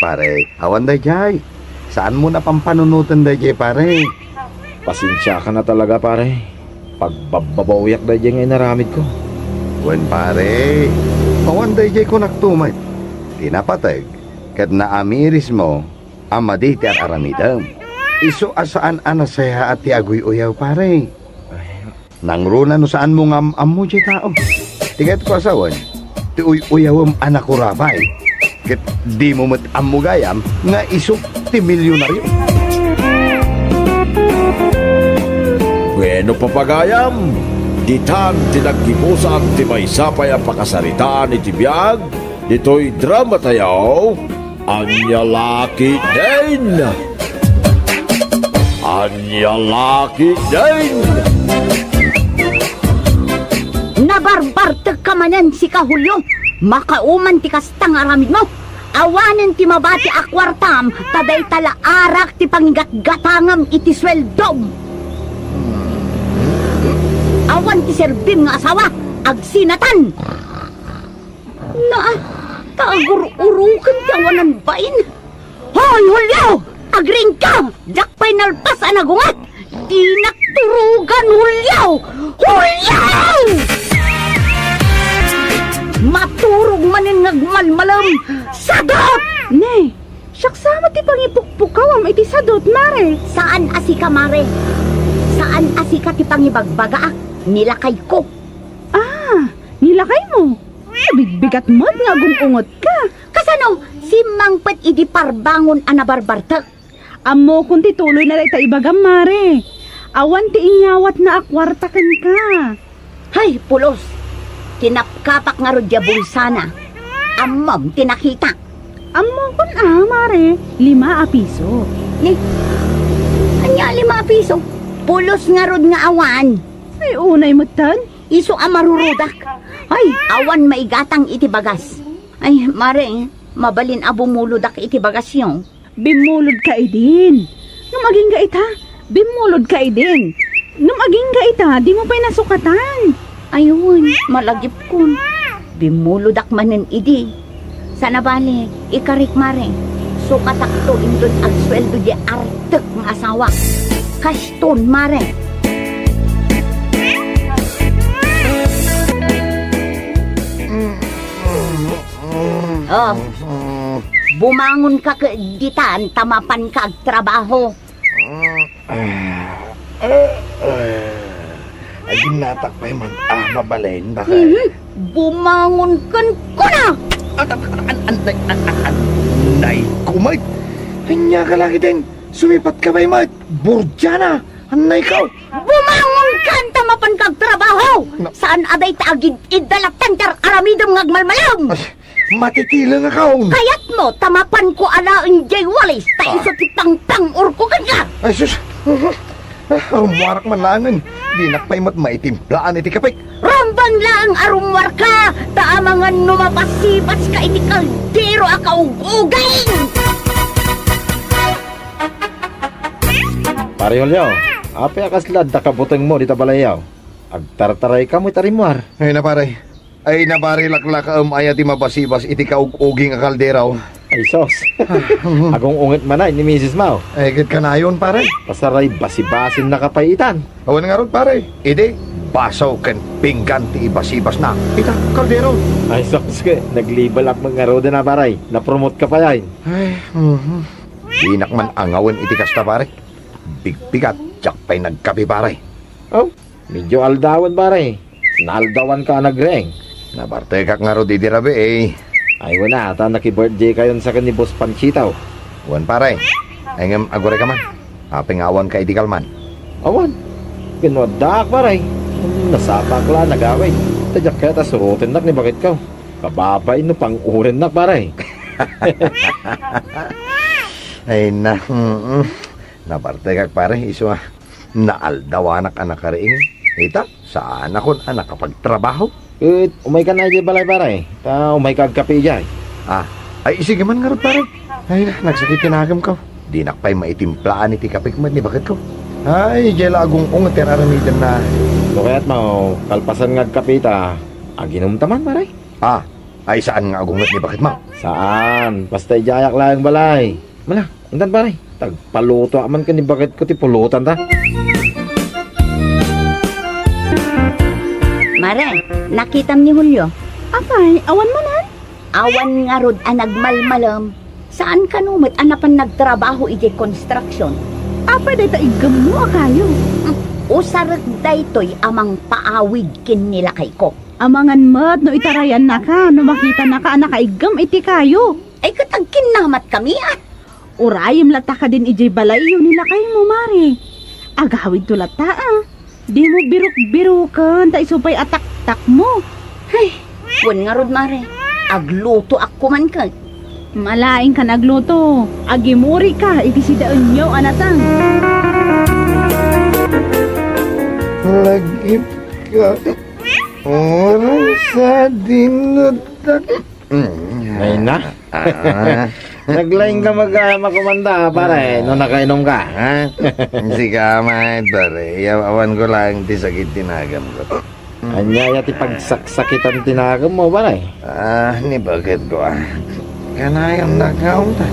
Pare, awan daydiay. Saanmo a pampanunoten daydiay, pare. Pasensiakan a talaga, pare. Pagbabbabawiak daydiay nga inaramidko. Wen, pare. Awan daydiay kunakto met. Ti napateg, ket naamirismo a madi ti ar-aramidem. Isu a saan a nasayaat ti aguy-uyaw, pare. Ay, nangruna no saanmo nga am-ammo diay tao. Ti kayatko a sawen, ti uy-uyawem a nakurapay. Ket dimo met ammo gayam nga isu ti milionario. Bueno, papagayam, ditan ti naggibusan ti maysa pay a pakasaritaan iti biag ditoy drama tayo. Ania la ketdin? Ania la ketdin? Nabarbartekka manen, sika, Julio. Makauman ti kasta nga aramidmo. Awanen ti mabati a kuartam, ta dayta la arak ti pangigatgatangam iti sueldom. Awan ti serbim nga asawa, agsinatan. Naa, ta agur-uruken ti awanan bain. Hoy, Julio! Agriingka! Diak pay nalpas a nagunget! Dinak turugan, Julio! Julio! Maturog manen nga agmalmalem! Sadot! Ne, siak sa met ti pangipukpukawam iti sadot, mare. Saan a sika, mare. Saan a sika ti pangibagbagaak. Nilakayko. Ah, nilakaymo? Nabigbigat met nga agum-ungetka. Kasano? Simmangpet idi parbangon a nabarbartek. Ammokon ti tuloyna dayta ibagam, mare. Awan ti inyawatna a kuarta kenka. Hay, pulos! Kinapkapak ngarud diay bulsana. Ammom ti nakita. Ammokon a, mare. Lima a piso. Ni? Ania lima a piso? Pulos ngarud nga awan. Ay, unay metten. Isu a marurudak. Ay, awan maigatang iti bagas. Ay, mare, mabalin a bumulodak iti bagasyo. Bimmulodka idin. Ngem agingga ita, bimmulodka idin. Ngem agingga ita, dimo pay nasukatan. Ay wen, malagipkon. Bimmulodak manen idi. Saan a bale, ikarik, mare. Sukatakto inton agsueldo diay artek nga asawa. Kaston, mare. Oh, bumangonka ket ditan ta mapanka agtrabaho. Aginnatak pay man a mabalin, bakay. Mhm. Bumangon ken kuna! An-, an-, an-, an-, an-, annay ko met. Ania ka la ketdin? Sumipatka pay met. Burdiana. Annay ko. Bumangon ka ta mapan ka agtrabaho. Na- Saan a dayta agid-idda latta ti ar-aramidem nga agmalmalem. Ay, matitileng ako. Kayatmo ta mapan ko alaen jay walis ta Ah. isu ti pangpang-urko kenka. Ay, sus. Ah, rummuarak man laengen. Dinak pay met maitimplaan iti kapik. Rumbeng laeng a rummuarka, ta amangan no mabasibaska iti kaldero a kaug-uging! Pare Julio, apay a kasla adda kabutengmo dita balayyo? Agtartarayka met a rimmuar. Ay na, pare. Ay na, pare, laklakaem aya ti mabasibas iti kaug-uging a kaldero. Ay, sus. Agung-unget manen ni misismo. Ay, ket kanayon, pare. Pasaray basibasinnaka pay itan. Awan ngarud, pare. Idi, baso ken pinggan ti ibasibasna ita kaldero. Ay, sus, ket naglibelak met ngaruden a, pare. Napromote ka pay. Ay, mhm. Dinak man angawen iti kasta, pare. Bigbigat, diak pay nagkape, pare. Oh, medyo aldawen, pare. Naaldawanka a nagreng. Nabartekak ngarud idi rabii, eh. Ay, wen a, ta naki-birthday kayon sa ken ni Boss Panchito. Wen, pare. Ay, ngem agurayka man. Apay nga awanka idi kalman? Awan. Ken no addaak, pare. Nasapaak la a nagawid. Ta diak kayat a surotennak ni baketko. Kababain no pang-urennak, pare. Ay na, mm, nabartekak, pare, isu a naaldawanak a nakariing. Ita, saanakon a nakapagtrabaho. Ket umayka na idiay balay, pare. Ta umayka agkape idiay. Ah, ay, sige man ngarud, pare. Ay, nagsakit ti nagemko. Dinak pay maitimplaan iti kapek met ni baketko. Ay, idiay la agung-unget ti ar-aramidenna. No kayatmo, kalpasan nga agkape ta, aginumta man, pare. Ah, ay, saan nga agunget ni baketmo? Saan. Basta idiayak laeng balay. Mala, intan, pare. Tagpalutoak man ken ni baketko ti pulotanta. Mare, nakitam ni Julio? Apay, awan manen? Awan ngarud a nagmalmalem. Saan kano met a napan nagtrabaho idiay construction? Apay dayta iggemmo a kayo? Hmm, usarek daytoy a mangpaawid ken ni lakayko. Amangan met no itarayannaka no makitanaka a nakaiggem iti kayo. Ay, ket agkinnamat kami, a. Urayem latta kadin idiay balayyo ni lakaymo, Mare. Agawidto latta, a. Dimo biruk-biruken, ta isu pay a taktakmo. Ay, wen ngarud, Mare. Aglutoak koman ket. Malaingkan agluto. Agimurika iti sidaenyo a natang. Lagipka. Oras a dinutak. Mm. Ay na. Ah. Naglaing ka mag-, ah, makumanda, pare, no nakainom ka, ha? Sika, may, pare. Yaw-, awan ko lang ti sakit ti nagem ko. Ania aya ti pagsaksakitan ti nagem mo, pare? Ah, ni baketko, a. Kanayon na kaunta.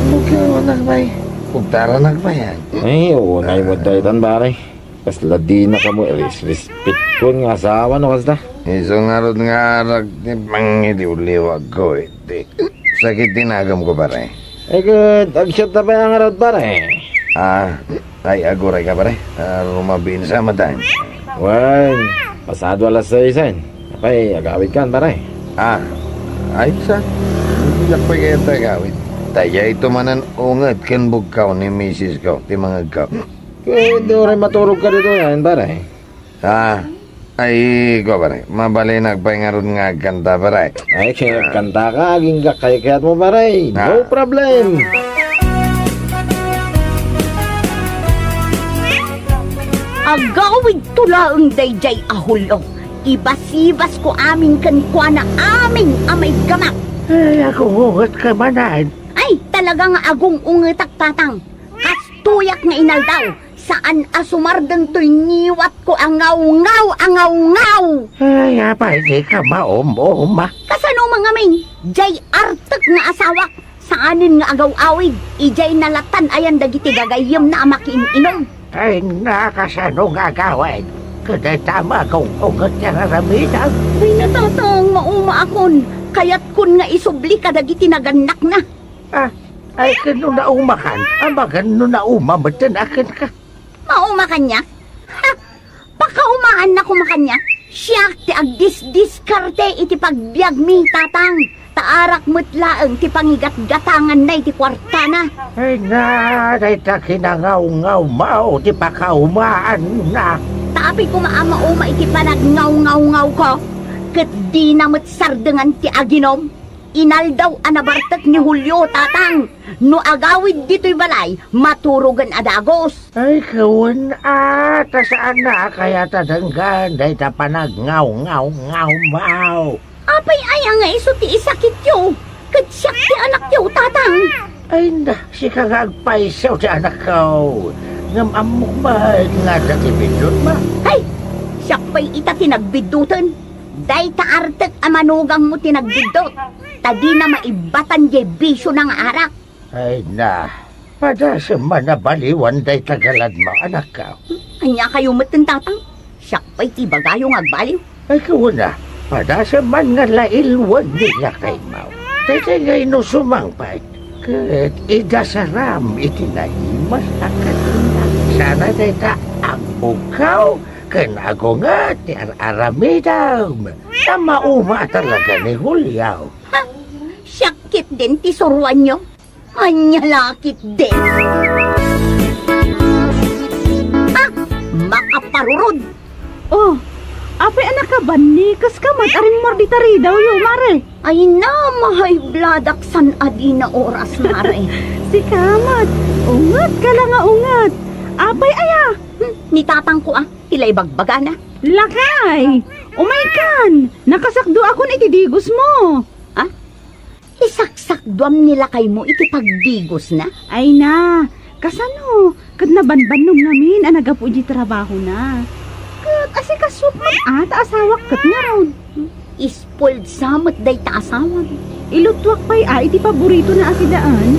Magkawanak, bay. Ugtaranak, bay, a. Ay, oo, nay mo daytan, pare. Kasla dina kamo irisrespetko nga asawa no kasta? Isu ngarud nga arak ti pangiliwliwagko iti sakit ti nagem ko, pare. Ay, ket agsiat ta pay ngarud, pare. Ah, ay, aguray ka, pare. Ah, rumabinsa matan. Wen, pasado alas sais, en. Apay, agawid kan, pare? Ah, ay, sa. Diak pay kayat agawid. Daytoy manen unget ken bugkaw ni misis ko, ti mangegko. Ket uray maturog ka ditoy, en, pare. Ah, ay, ko, pare. Mabalinak pay ngarud nga agkanta, pare. Ay, kaya kanta ka, agingga kaykayat mo, pare. No problem. Agawidto laeng daydiay a Julio. Ibasibasko amin kenkuana amin a maiggamak. Ay, agung-unget ka manen. Ay, talaga nga agung-ungetak, Tatang. Kastoyak nga inaldaw. Saan a sumardeng toy ngiwatko a ngawngaw a ngawngaw! Ay, apay di ka maum-uma? Kasano man ngamin? Jay artek nga asawak, saanen nga agaw-awid, ijay nalatan ayan dagiti gagayyemna a makiin-inom. Ay, nakasano nga agawid? Kadayta magung-unget ti ar-aramidem. Ay, natatang, maumaakon. Kayatkon nga isubli kadagiti nagannakna. Ah, ay, ken no naumakan, amangan no nauma metten a kenka. Mauma kaniak? Ha! Pakaumaannak koma kaniak? Siak ti agdisdiskarte iti pagbiagmi, Tatang. Ta arak met laeng ti pangigatgatanganna iti kuartana. Ay na, dayta kinangawngaw maw ti pakaumaanna. Ta apay koma a mauma iti panagngawngawngawko, ket dina met sardengan ti aginum. Inaldaw a nabartek ni Julio, tatang. No agawid ditoy balay, maturogen a dagus. Ay, kawen a, ta saan a kayat a denggen dayta panagngawngawngawmaw. Apay aya nga isu ti isakityo? Ket siak ti anakyo, tatang. Ay na, sika nga agpayso ti anakko. Ngem ammok met nga adda ti biddutmo. Ay, siak pay ita ti nagbidduten. Dayta artek a manugangmo ti nagbiddut, ta dina maibbatan diay bisiona nga arak. Ay na, padasem man a baliwan dayta galadmo, anakko. Ania kayo metten, tatang? Siak pay ti ibagayo nga agbaliw. Ay, kuna, padasem man nga lailwen ni lakaymo. Dayta nga inusumang pay. Ket idasaram iti naimas a kadena. Sana dayta agbugkaw ken agunget ti ar-aramidem. Ta mauma talaga ni Julio. Ha? Siak ketdin ti suruanyo? Ania la ketdin? Ha? Makaparurod! Oh, apay a nakabanni, kas ka met a rimmor dita ridawyo, mare? Ay na, ma-high blood ak san a dina oras, mare. Sika met, unget ka la nga unget. Apay aya? Hmm, ni tatangko a, ti la ibagbagana. Lakay! Umaykan! Nakasakduakon iti digosmo. Ha? Isaksakduam ni lakaymo iti pagdigosna? Ay na, kasano? Ket nabanbannog ngamin a naggapu iti trabahona. Ket asikasuak met a ta asawak ket ngarud. Spoiled sa met dayta asawam. Ilutuak pay a iti paboritona a sidaen.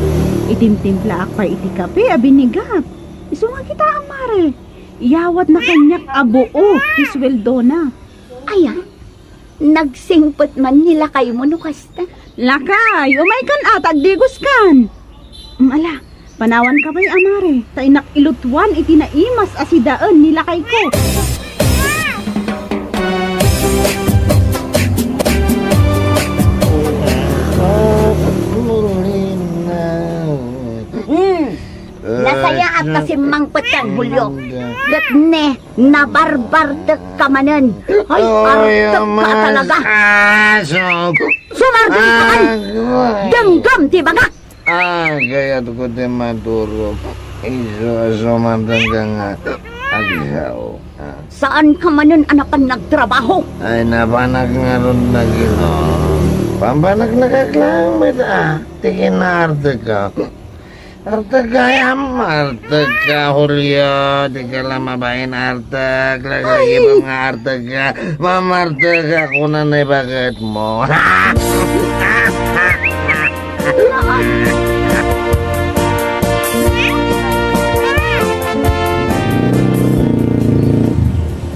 Itimtimplaak pay iti kape a binigap. Isu nga kitaem, mare. Iyawatna kaniak a buo ti sueldona. Aya? Nagsingpet man ni lakaymo no kasta. Lakay, umaykan a ta agdigoskan. Mm, ala, panawanka pay a, mare, ta innak ilutuan iti naimas a sidaen ni lakayko. Hmm. Nasayaat ta simmangpetkan, Julio. Ket ne, nabarbartekka manen. Ay, artekka a talaga. Sumardengka kan. Denggem ti ibagak. Ah, kayatko ti maturog. Isu a sumardengka nga agsao. Ah. Saanka manen a napan nagtrabaho? Ay, napanak ngarud nga Ginoo. Pampanaknakak laeng met a ti kinaartekko. Artek gayam, artek ka, Julio. Di ka la mabain artek. Laglagi pa nga artek ka. Mamartek ka, kuna na ibagat mo.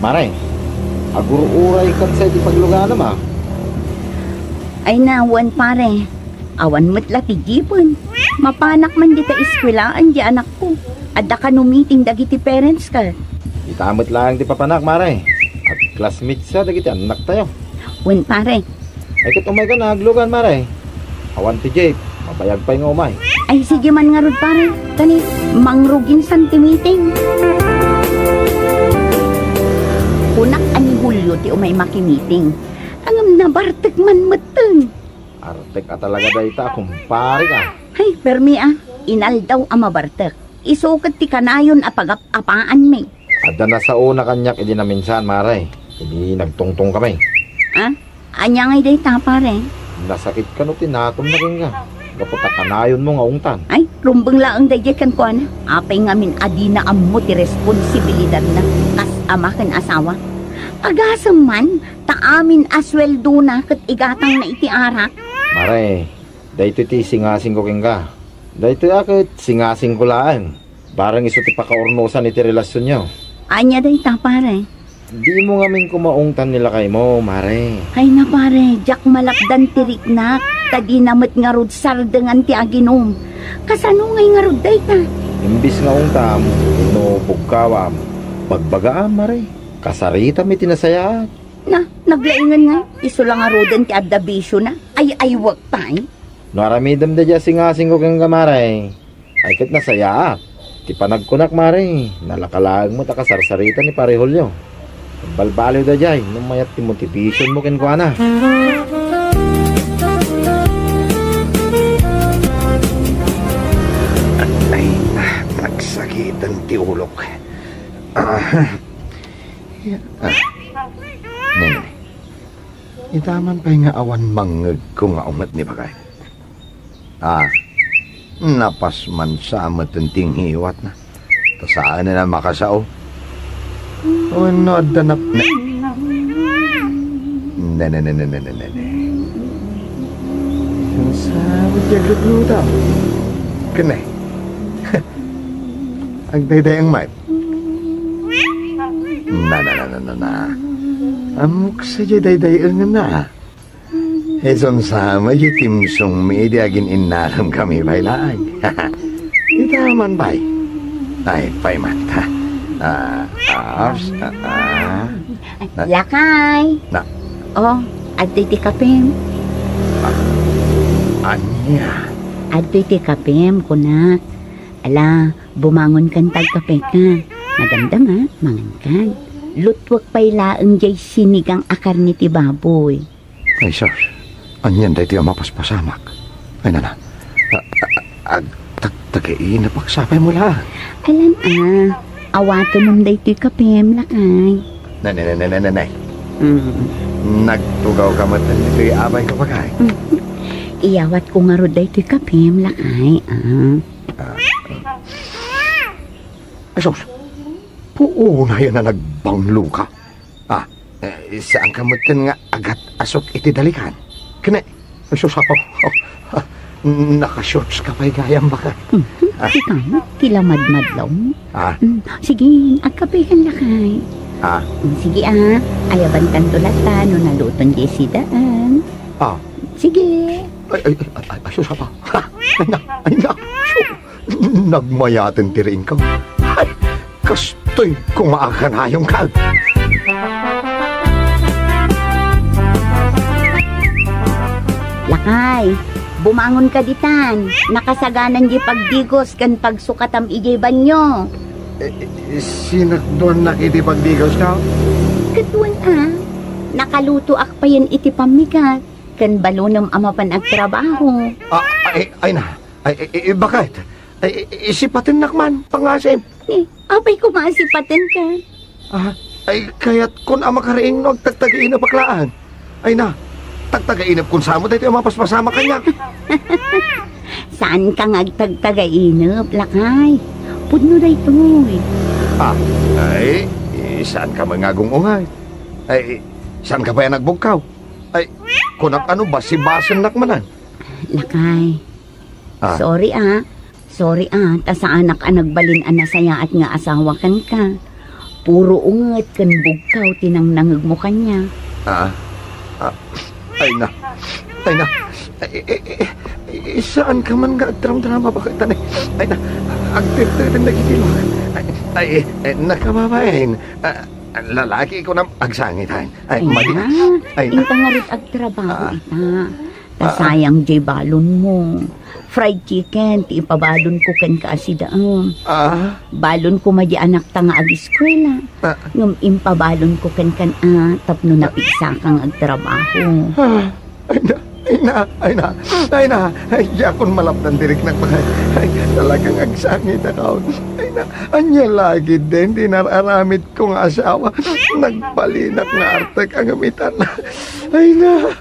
Mare, agur-uray kan sa iti pagluganam, a? Ay na, wen, pare. Awan met la ti gipen. Mapanak man dita eskuelaan di anakko. Adda kano meeting dagiti parents ka. Ita met laeng ti papanak, mare. Ag-classmates sa dagiti annaktayo. Wen, pare. Ay, ket umaykan a aglugan, mare. Awan ti jeep. Mabayag pay nga umay. Ay, sige man ngarud, pare. Kani, mangruginsan ti meeting. Kunak a ni Julio ti umay makimeeting. Ngem nabartek man metten. Artek a talaga dayta, kumpare ka. Hay, permi a, inaldaw a mabartek. Isu ket ti kanayon a pagap-apaanmi. Adda nasaona kaniak idi naminsan, mare. Idi nagtungtong kami. Ha? Ania ngay dayta, pare? Nasakit kano ti natumna kenka. Gapu ta kanayonmo nga ungtan. Ay, rumbeng laeng daydiay kenkuana. Apay ngamin a dina ammo ti responsibilidadna kas ama ken asawa? Agasem man, ta amin a sueldona ket igatangna iti arak. Mare, daytoy ti singasingko kenka. Daytoy a ket singasingko laeng. Bareng isu ti pakaurnosan iti relasionyo. Ania dayta, pare? Dimo ngamin koma ungtan ni lakaymo, mare. Ay na, pare, diak malapdan ti riknak, ta dina met ngarud sardengan ti aginum. Kasano ngay ngarud dayta? Imbis nga ungtam, no bugkawam, bagbagaam, mare. Kasaritam iti nasayaat. Na, naglaingen ngay, isu la ngaruden ti adda bisiona. Ay-aywek pay? No aramidem daydiay singasingko kenka, Mare, ay ket nasayaat. Ti panagkunak, Mare, nalaka laeng met a kasarsarita ni Pare Julio. Balbaliw daydiay no mayat ti motivationmo kenkuana. Ay, nagsakiten ti ulok. Ah, ah, nene. Ita man pay nga awan mangngegko nga unget ni Bagay. Ah, napasman sa meten ti ngiwatna. Ta saanen a makasao. Wenno adda nap-, ne-, ne, ne, ne, ne, ne, ne, ne, ne. Sa ti agluto. Kene. Agdaydayaw met. Na, na, na, na, na, na. Ammok sadiay daydayaenna. Isun sa met ti timsongmi idi agin-innalem kami pay laeng. Ita man pay. Ay, pay met, ha? Ah, ah, ah, ah. Lakay. Na. Oh, adtoy ti kapem. Ah, ania? Adtoy ti kapem, kunak. Ala, bumangonkan ta agkapeka. Madamdama, mangankan. Lutuek pay laeng diay sinigang a karne ti baboy. Ay, sus. Anian daytoy a mapaspasamak? Ay, nana. A-, a-, agtagtagainep ak sapay mo laeng. Alan a, awatemon daytoy kapem, lakay. Nay, nay, nay, nay, nay, nay. Mm. Nagtugawka met ditoy abay ko, Bagay. Mm. Iyawatko ngarud daytoy kapem, lakay, ah. Ah. Ay, sus. Puonayen a nagbangloka. Ah, eh, saanka metten nga agat-asut iti dalikan? Ken, ay, sus, apo. Naka-shorts ka pay gayam, Bagay. Hmm, ah. Ikaw, ti lamadmadlaw. Ah. Hmm, sige, agkapekan lakay. Ah. Hmm, sige, ah. Ayabankanto latta no naluton diay sidaan. Ah. Sige. Ay, ay, ay, ay, ay, sus, apo. Ha? Ay, na, ay, na. Nagmayaten ti riingko. Ay, kastoy ko nga akanayongka. Lakay, bumangonka ditan. Nakasaganan diay pagdigos ken pagsukatam idiay banio. Eh, eh, sinakduannak iti pagdigosko? Ket wen a, nakalutoak payen iti pammigat ken balonem a mapan agtrabaho. Ah, ay, ay na. Ay, i-, i-, baket? Ay, i-, i-, isipatennak man, pangasim. Eh, apay koma a sipatenka? Ah, ay, kayatkon a makariing no agtagtagainep ak laeng. Ay na, tagtagainepkon sa met daytoy a mapaspasamak kaniak. Saanka nga agtagtagainep, lakay. Pudno daytoy. Ah, ay, eh, saanka met nga agung-ungay? Ay, saanka pay a nagbugkaw? Ay, kunak a no basibasennak manen. Lakay. Ah. Sorry, ah. Sorry, ah. Ta saanak a nagbalin a nasayaat nga asawa kenka. Puro unget ken bugkaw ti nangnangegmo kaniak. Ah. Ah. Ay na. Ay na. Ay, ay, ay, ay, saanka man nga agdramdrama, baket, a ne? Ay na. Agtirteden dagiti lua. Ay, ay, eh, nakababain. Ah, lalaki ko na agsangitan. Ay, ay, madi. Ay, inta ngarud agtrabaho, ah, ita. Ta, ah, sayang diay balonmo. Fried chicken ti ipabalonko kenka a sidaem. Ah. Balonko madi anakta nga agiskuela. Ah. Ngem impabalonko kenkan a tapno napigsaka nga agtrabaho. Ah. Ay na, ay na, ay na, ay na. Ay, diakon malapdan ti riknak, baket. Ay, talagang agsangitak. Ay na, ania la ketdin ti nar-aramidko nga asawa? Nagbalinak nga artek a ngem itan. Ay na,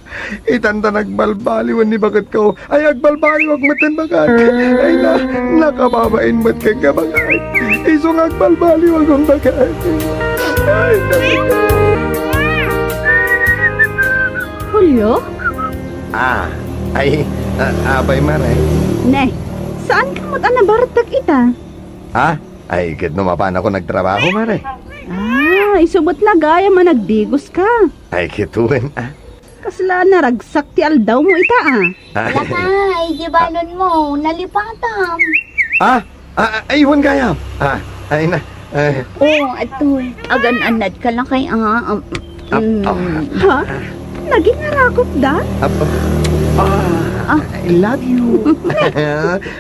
itan ta nagbalbaliwen ni baketko. Ay, agbalbaliwak metten, baket. Ay na, nakababain met kenka, baket. Isu nga agbalbaliwakon, baket. Ay na. Julio? Ah, ay, ah, apay, Mare? Ne, saanka met a nabartek ita? Ha? Ay, ket no mapanakon agtrabaho, Mare. Ah, isu met la gayam a nagdigoska. Ay, ket wen, ah. Kasla naragsak ti aldawmo ita, ah. Ah. Lakay, di balonmo, nalipatam. Ah, ah, ay, wen gayam. Ah, ay na. Eh. Oh, adtoy. Agan-anadka, lakay, ah. Um, ah, mm. Ah. Ha? Aginarakop da? Ap-, ap-, ah, Ah. I love you.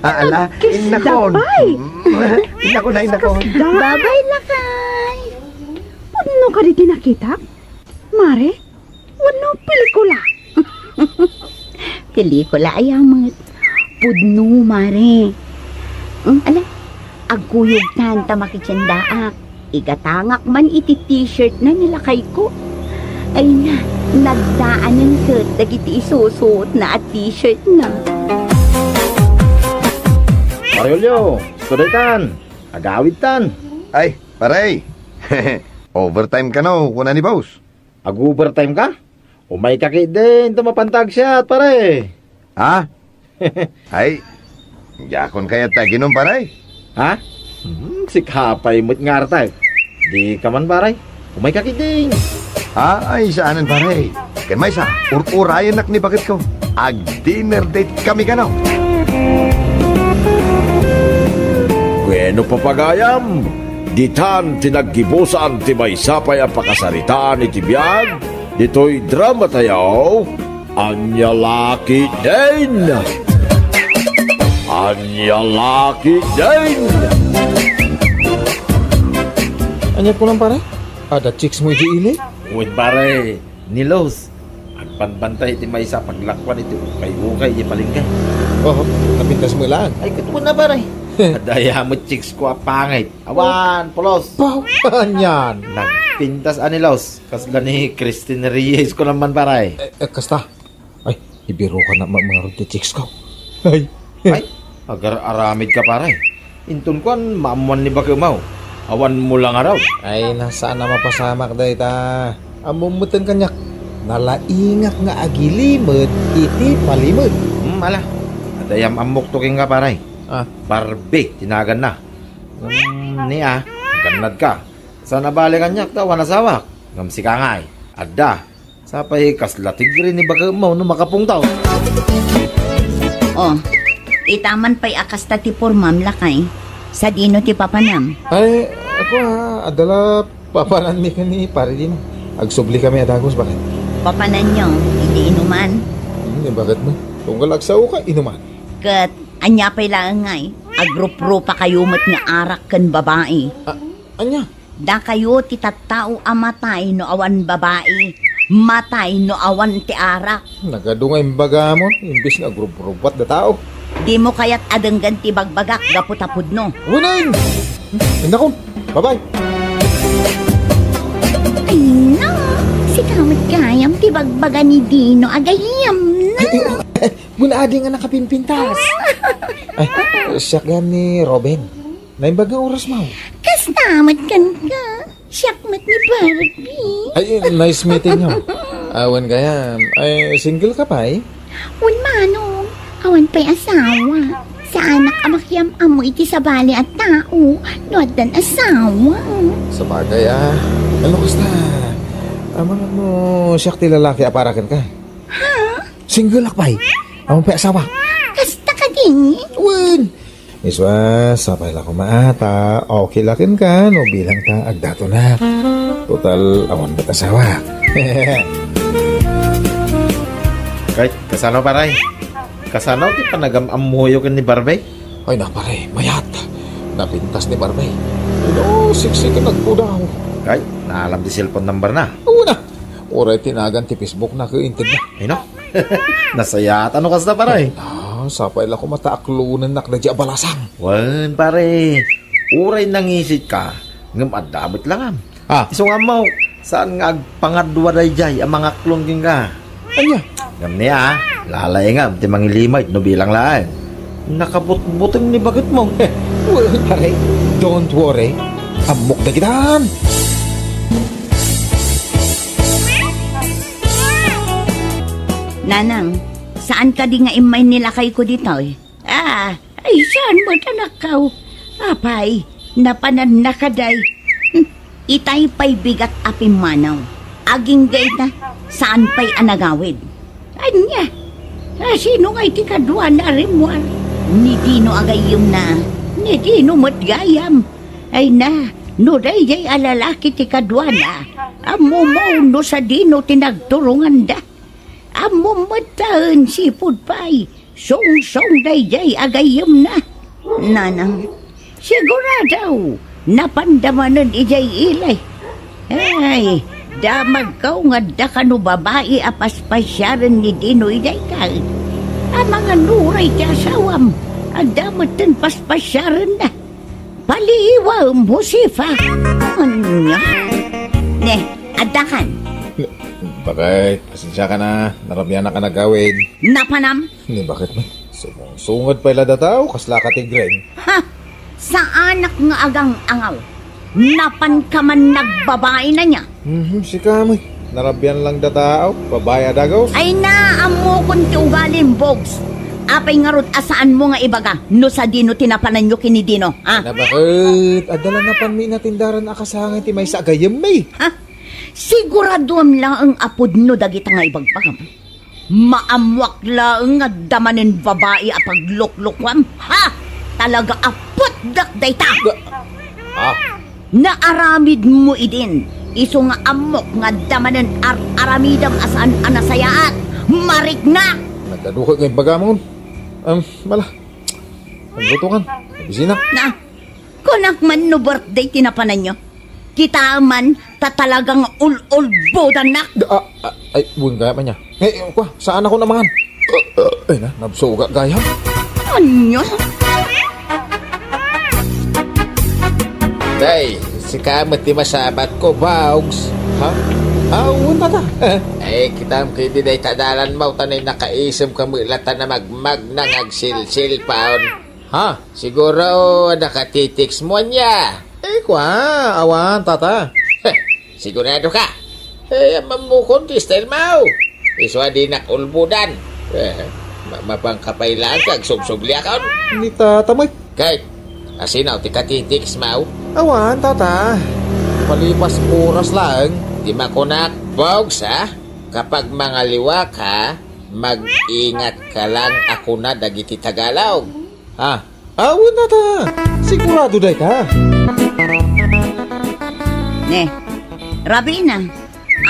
Ah, ala, Kiss innakon. Dapay. Mm, innakon na, innakon. Da? Babay, lakay. Pudno kadi ti nakitak? Mare? Wenno pelikula? Pelikula aya met. Pudno, mare. Hmm, ala, agkuyogtan ta makitiendaak. Igatangak man iti t-shirt na ni lakayko. Ay na, nagdaanen ket dagiti isusuotna a t-shirt na. Pare Julio, studaytan, agawidtan. Ay, pare. Overtime kano, kuna ni boss. Ag-overtime ka? Umayka ketdin ta mapanta agsiat, pare. Ha? Ay, diakon kayat ta aginom, pare. Ha? Hmm, sika pay met nga arta. Dika man, pare. Umayka ketdin. Ha? Ay, saanen, pare. Ken maysa, ur-urayennak ni baketko. Ag-dinner date kami kano. Bueno, papagayam, ditan ti naggibusan ti maysa pay a pakasaritaan iti biag ditoy drama tayo, Ania La Ketdin. Ania La Ketdin. Ania kunam, pare? Adda chicks mo iti ili? Wen, pare. Ni Los, agbanbantay iti maysa a paglakuan iti ukay-ukay iti palengke. Oho, napintas mo laeng. Ay, ket kuna, pare. Adda aya met chicks ko a pangit. Awan, pulos. Bawan yan. Nagpintas a ni Los. Kasla ni Christine Reyes kunam man, pare. Eh, eh, kasta. Ay, ibirukan na ma-, mangarud ti chicks ko. Ay. Ay, agar-aramid ka, pare. Inton kuan, maammuan ni bakemaw. Awan mo la ngarud. Ay, na, saan a mapasamak dayta. Ammom metten kaniak. Nalaingak nga agilimed iti palimed. Hmm, ala. Adda am-ammok to kenka, pare. Ah. Barbie, ti naganna. Hmm, ni a, agannad ka. Saan a bale kaniak ta awan asawak. Ngem sika ngay, adda. Sapay kasla tigre ni bakemmo no makapungtaw. Oh, ita man pay a kasta ti pormam, lakay. Sadino ti papanam? Ay, ako, ah, adda la papananmi ken ni Pare Dino. Agsubli kami a dagus, bakit? Papananyo iti inuman? Hmm, ni bakit mo? Tunggal agsao ka, inuman. Ket ania pay laeng ngay, agruprupa kayo met nga arak ken babai. Ah, ania? Dakayo ti tattao a matay no awan babai, matay no awan ti arak. Nagadu nga imbagamon, imbes nga agrubrubat da tao. Dimo kayat a denggen ti bagbagak gapu ta pudno. Weneng! Indakon, bye-bye. Ay, no! Sika met gayam ti bagbaga ni Dino a gayyemna. Ay, ay, ay, wen adi nga nakapimpintas. Ay, siak gayam ni Robin. Naimbag nga oras, Maw. Kasta met kenka. Siak met ni Barbie. Ay, nice meeting you. Awan gayam. Ay, single ka pay? Wen, Manong. Awan pay asawa. Saanak a makiam-ammo iti sabali a tao no addan asawa. Sabagay, ah. Ano kasta? Amangan mo, siak ti lalaki a para kenka. Ha? Single ak pay. Awan pay asawa. Kasta kadi? Wen. Iswa, sapay la koma ta okay la kenka no bilang ta agdatonak. Total, awan met asawa. Kay, kasano, paray? Kasano ti panagam-ammoyo ken ni Barbie? Ay na, pare, mayat. Napintas ni Barbie. Pero sexy ken nagpudaw. Kay, naalam ti cellphone number na. Una, uray tinagan ti Facebook na ket inted na. Ay, no? Nasayaat no kasta, pare. Ah, sapay la koma ta aklonennak daydiay a balasang. Wen, pare. Uray nangisit ka, ngem adda met langam. Ah. Isu nga ammo, saan nga agpangadua daydiay a mangaklon kenka? Ania? Ngem ni a, lalaingam ti mangilimed no bilang laeng. Nakabutbuteng ni baketmo. Well, pare, don't worry. Ammok dagitan. Nanang, saan kadi nga immay ni lakayko ditoy? Ah, ay, saan met, anakko? Apay, napananna kadi? Hmm, itay pay bigat a pimmanaw. Agingga ita, saan pay a nagawid? Ania? Ah, sino ngay ti kaduana a rimmuar? Ni Dino a gayyemna? Ni Dino met gayam? Ay na, no daydiay a lalaki ti kaduana, ammomo no sadino ti nagturonganda. Ammom met laeng sipud pay, sungsong daydiay a gayyemna. Nanang, sigurado, napanda manen idiay ili. Ay, damagko nga adda kano babai a paspasiaren ni Dino idiay kay. Amangan uray ti asawam, adda met ten paspasiarenna. Paliiwem, Josefa. Ania? Ne, addakan. Bakit? Pasensiakan a, narabianak a nagawid. Napanam? Ni bakit man? Sumungsungad pay la dataw, kasla ka tigren. Ha? Saanak nga agang-angaw. Napanka man nagbabai na niya. Mhm, sika met. Narabian lang dataw, babai a dagos. Ay na, ammokon ti ugalim, Bogs. Apay ngarud a saanmo nga ibaga no sadino ti napananyo ken ni Dino, ha? Na bakit? Adda la napanmi inatindaran a kasangay ti maysa a gayyemmi. Ha? Siguraduam laeng a pudno dagita nga ibagbagam. Maammoak laeng nga adda manen babai a pagluklukuam. Ha? Talaga a putdak dayta! Ga-, ah. Naaramidmo idin, isu nga ammok nga adda manen ar-aramidem a saan a nasayaat. Marikna! Nagdaduka nga ibagamon. Em, mala. Nagluto kan. Nabisina. Na, kunak man no birthday ti napananyo. Kita man, ta talagang ul-ulbudannak. Da-, ah, ah, ay, buin kaya pa niya. Eh, eh, kwa, saan ako namangan? Ay na, nabsuga gayam. Anya? Day, sika met ti masabat ko, Bogs. Ha? Ah, wen, tata. Eh. Ay, kitam kidi day tadalan mo, tanay nakaisem ka met lata na magmagna nga agsilsilpaon. Ha? Siguro, nakatitext mo ania? Eh, kwa, awan, tata. Heh, sigurado ka? Eh, ammamokon ti style mo. Isu a dinak ulbudan. Eh, ma-, mapangkapay lang kag subsubliakon. Ni tata met. Kay, asino ti katitext mo? Awan, tata. Palipas oras lang. Di makunak, Bogs, ha? Kapag mangaliwa ka, mag-ingat ka lang a kuna dagiti Tagalog. Ah, awan, tata. Sigurado dayta. Ne, Rabina,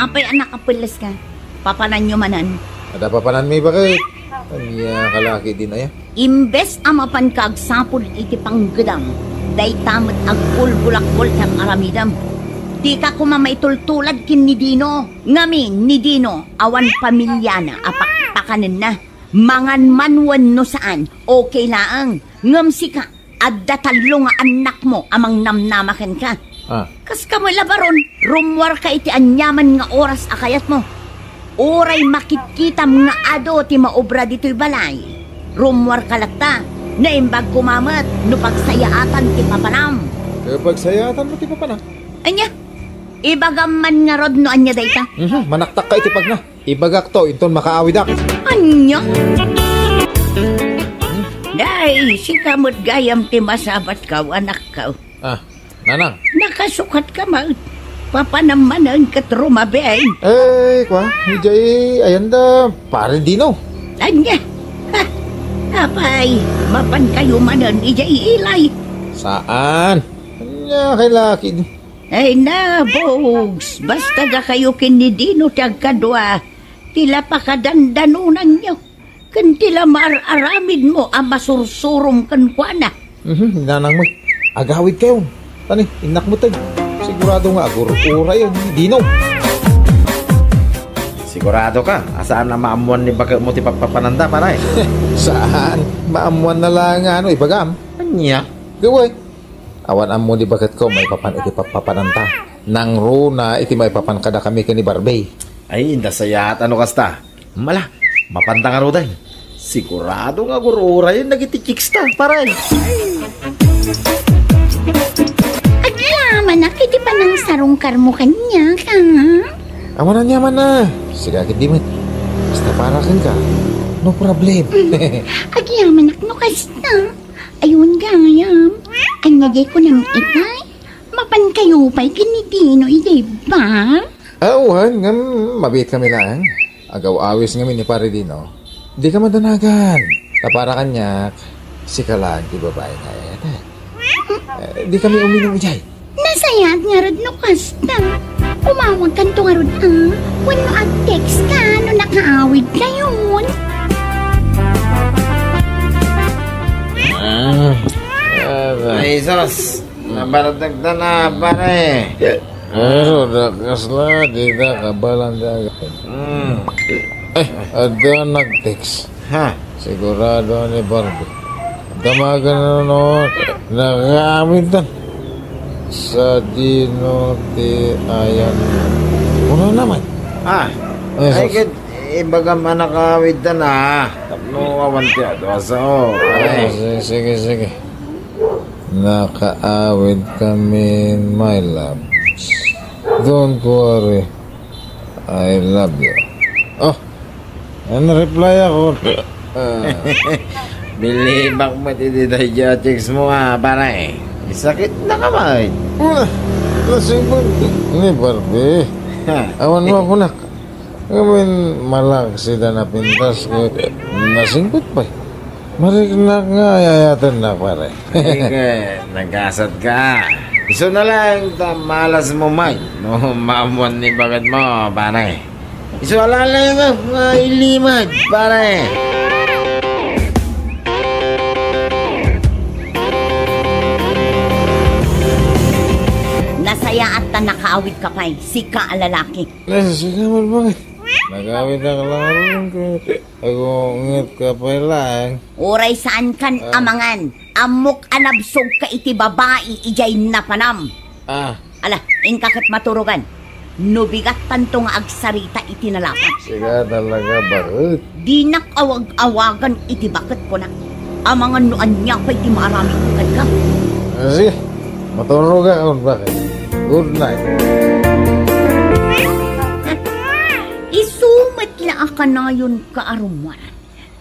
apay a nakapelles ka? Papananyo manen? Ada papananmi, bakit? Ania kalaki din aya? Imbes a mapan ka agsapul iti panggedam, dayta met agulbulakbol ti aramidem. Dika koma maitultulad ken ni Dino. Ngamin, ni Dino, awan pamiliana a pakpakanenna. Mangan man wenno saan, okay laeng. Ngem sika, adda tallo nga annakmo a mangnamnama kenka. Ah. Kas kamo labaron, rummuarka iti aniaman nga oras a kayatmo. Uray makitkitam nga adu ti maobra ditoy balay, rummuarka latta. Naimbag koma met no pagsayaatan ti papanam. Eh, pagsayaatan mo ti papanam? Ania? Ibagam man ngarud no ania dayta? Mhm, manaktakka iti pagna. Ibagakto, inton makaawidak. Ania? Day, sika met gayam ti masabatko, anakko. Ah, nanang. Nakasukatka met. Papanam manen ket rumabiin. Eh, kwa, idiay, ayanda, Pare Dino. Ania? Ha? Apay, mapankayo manen idiay ilay. Saan? Ania, kay laki. Ay na, Bogs, basta dakayo ken ni Dino ti agkadua, ti la pakadandanonanyo, ken ti la maar-aramidmo a masursurom kenkuana. Mhm, ni nanang met. Agawidkayon. Tani, innak met, ay. Sigurado nga agur-urayen ni Dino. Sigurado ka, a saan a maammuan ni baketmo ti pappapananda, pare? Saan? Maammuanna laeng nga ano, ibagam. Ania? Gaway. Awan ammo ni baketko maipapan iti pappapananta. Nangruna iti maipapan kadakami ken ni Barbie. Ay, nasayaat a no kasta. Mala, mapanta ngaruden. Sigurado nga agur-urayen dagiti chicks ta, pare. Agyamanak iti panangsarungkarmo kaniak, ha? Awan aniamanna. Sika ketdi met. Basta para kenka, no problem. Agyamanak no kasta. Ayun gayam. Ania diay kunam itay? Mapankayo pay ken ni Dino idiay bar? Awan, ngem mabiitkami laeng. Agaw-awis ngamin ni Pare Dino. Dika madanagan. Ta para kaniak, sika laeng ti babai nga ayatek. Eh, dikami uminum idiay. Nasayaat ngarud no kasta. Umawagkanto ngarud, ah. Wenno ag-text ka no nakaawidkayon. Ah, aray. Ay, sus. Nabaratag ta na, pare. Pero da kasla, di da kabalan da. Hmm. Eh, adda nag-text. Ha? Sigurado ni Barbie. Damagan na no, nakaamitan. Sadino ti ayan? Ano naman? Ah, Eh, ay, sus. Ket, ibagam a nakaawid ta na. Tapno awan ti adu, asa, oh, Ah, ay. Sige, sige, sige. Nakaawid kami, my love. Don't worry. I love you. Oh, ano reply ako? Ah. Bilibak met iti daydiay a text mo, ah, pare. Sakit na ka, bay. Ah, nasingpet ni Barbie. Ha. Awan mo ako, nak. Ngamin, malak sida napintas ko. Nasingpet pa. Mariknak nga ayayaten na, pare. Ay, ka, nagasat ka. Isu na lang, ta malas mo, Mike. No, mamuan ni bagat mo, pare. Isu a laeng nga ilimad, pare. Nasayaat ta nakaawid ka pay, sika a lalaki. Nasasagaman, bakit? Nagawid na ka lang rin ko. Ako, nget ka pay lang. Uray saan kan Ah. amangan. Ammok a nabsog ka iti babai idiay napanam. Ah. Ala, inka ket maturogan. No bigattanto nga agsarita iti nalapat. Sika talaga, bakit? Dinak awag-awagan iti baketko, nak. Amangan no ania pay ti maaramid kenka. Ah, sige. Maturogan, bakit? Good night. Isu met la a kanayon ka a rummuar.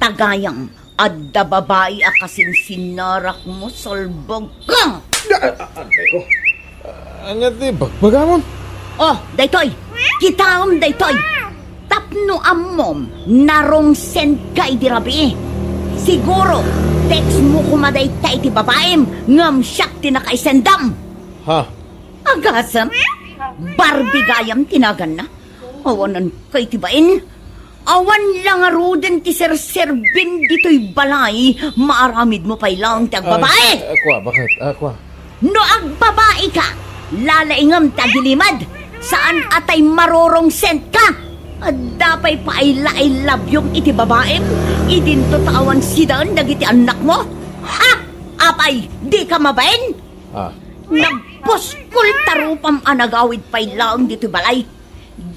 Tagayam, adda babai a kasinsinnarak mo, salbag ka! Ah, ah, antay ko. Ah, ania ti bagbagamon? Oh, daytoy! Kitaem daytoy! Tapno ammom, narungsend ka idi rabii. Siguro, text mo koma dayta iti babaim, ngem siak ti nakaisendam. Ha? Agasem? Barbie gayam ti naganna? Awanan kay ti bain? Awan la ngaruden ti serserbim ditoy balay, maaramid mo pay laeng ti agbabae. Ah, ah, kua, bakit? Ah, kua. No agbabae ka, lalaingem ti agilimad. Saan a tay marurungsend ka. Adda pay paay-laay labiom iti babaem, idinto ta awan sidaen dagiti annakmo. Ha? Apay, di ka mabain? Ah. Nagpuskol ta rupam a nagawid pay laeng ditoy balay.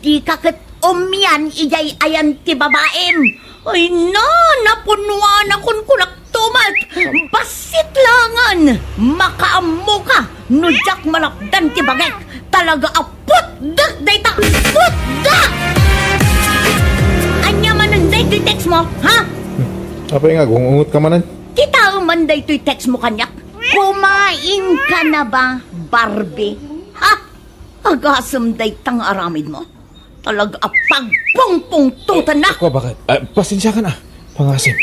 Dika ket umian idiay ayan ti babaim. Ay na, napunnuanakon kunak tumet. Bassit langen, makaammoka no diak malapdan ti bagek. Talaga a putdek dayta, putdek! Ania manen daytoy text mo, ha? Hmm. Apay nga, gungungot ka manen? Kitaem man daytoy text mo kaniak. Kumain ka na ba, Barbie? Ha? Agasem dayta nga aramid mo. Talaga a pagpungpungtotan na. Ako, bakit? Ah, pasensiakan, ah. Pangasim.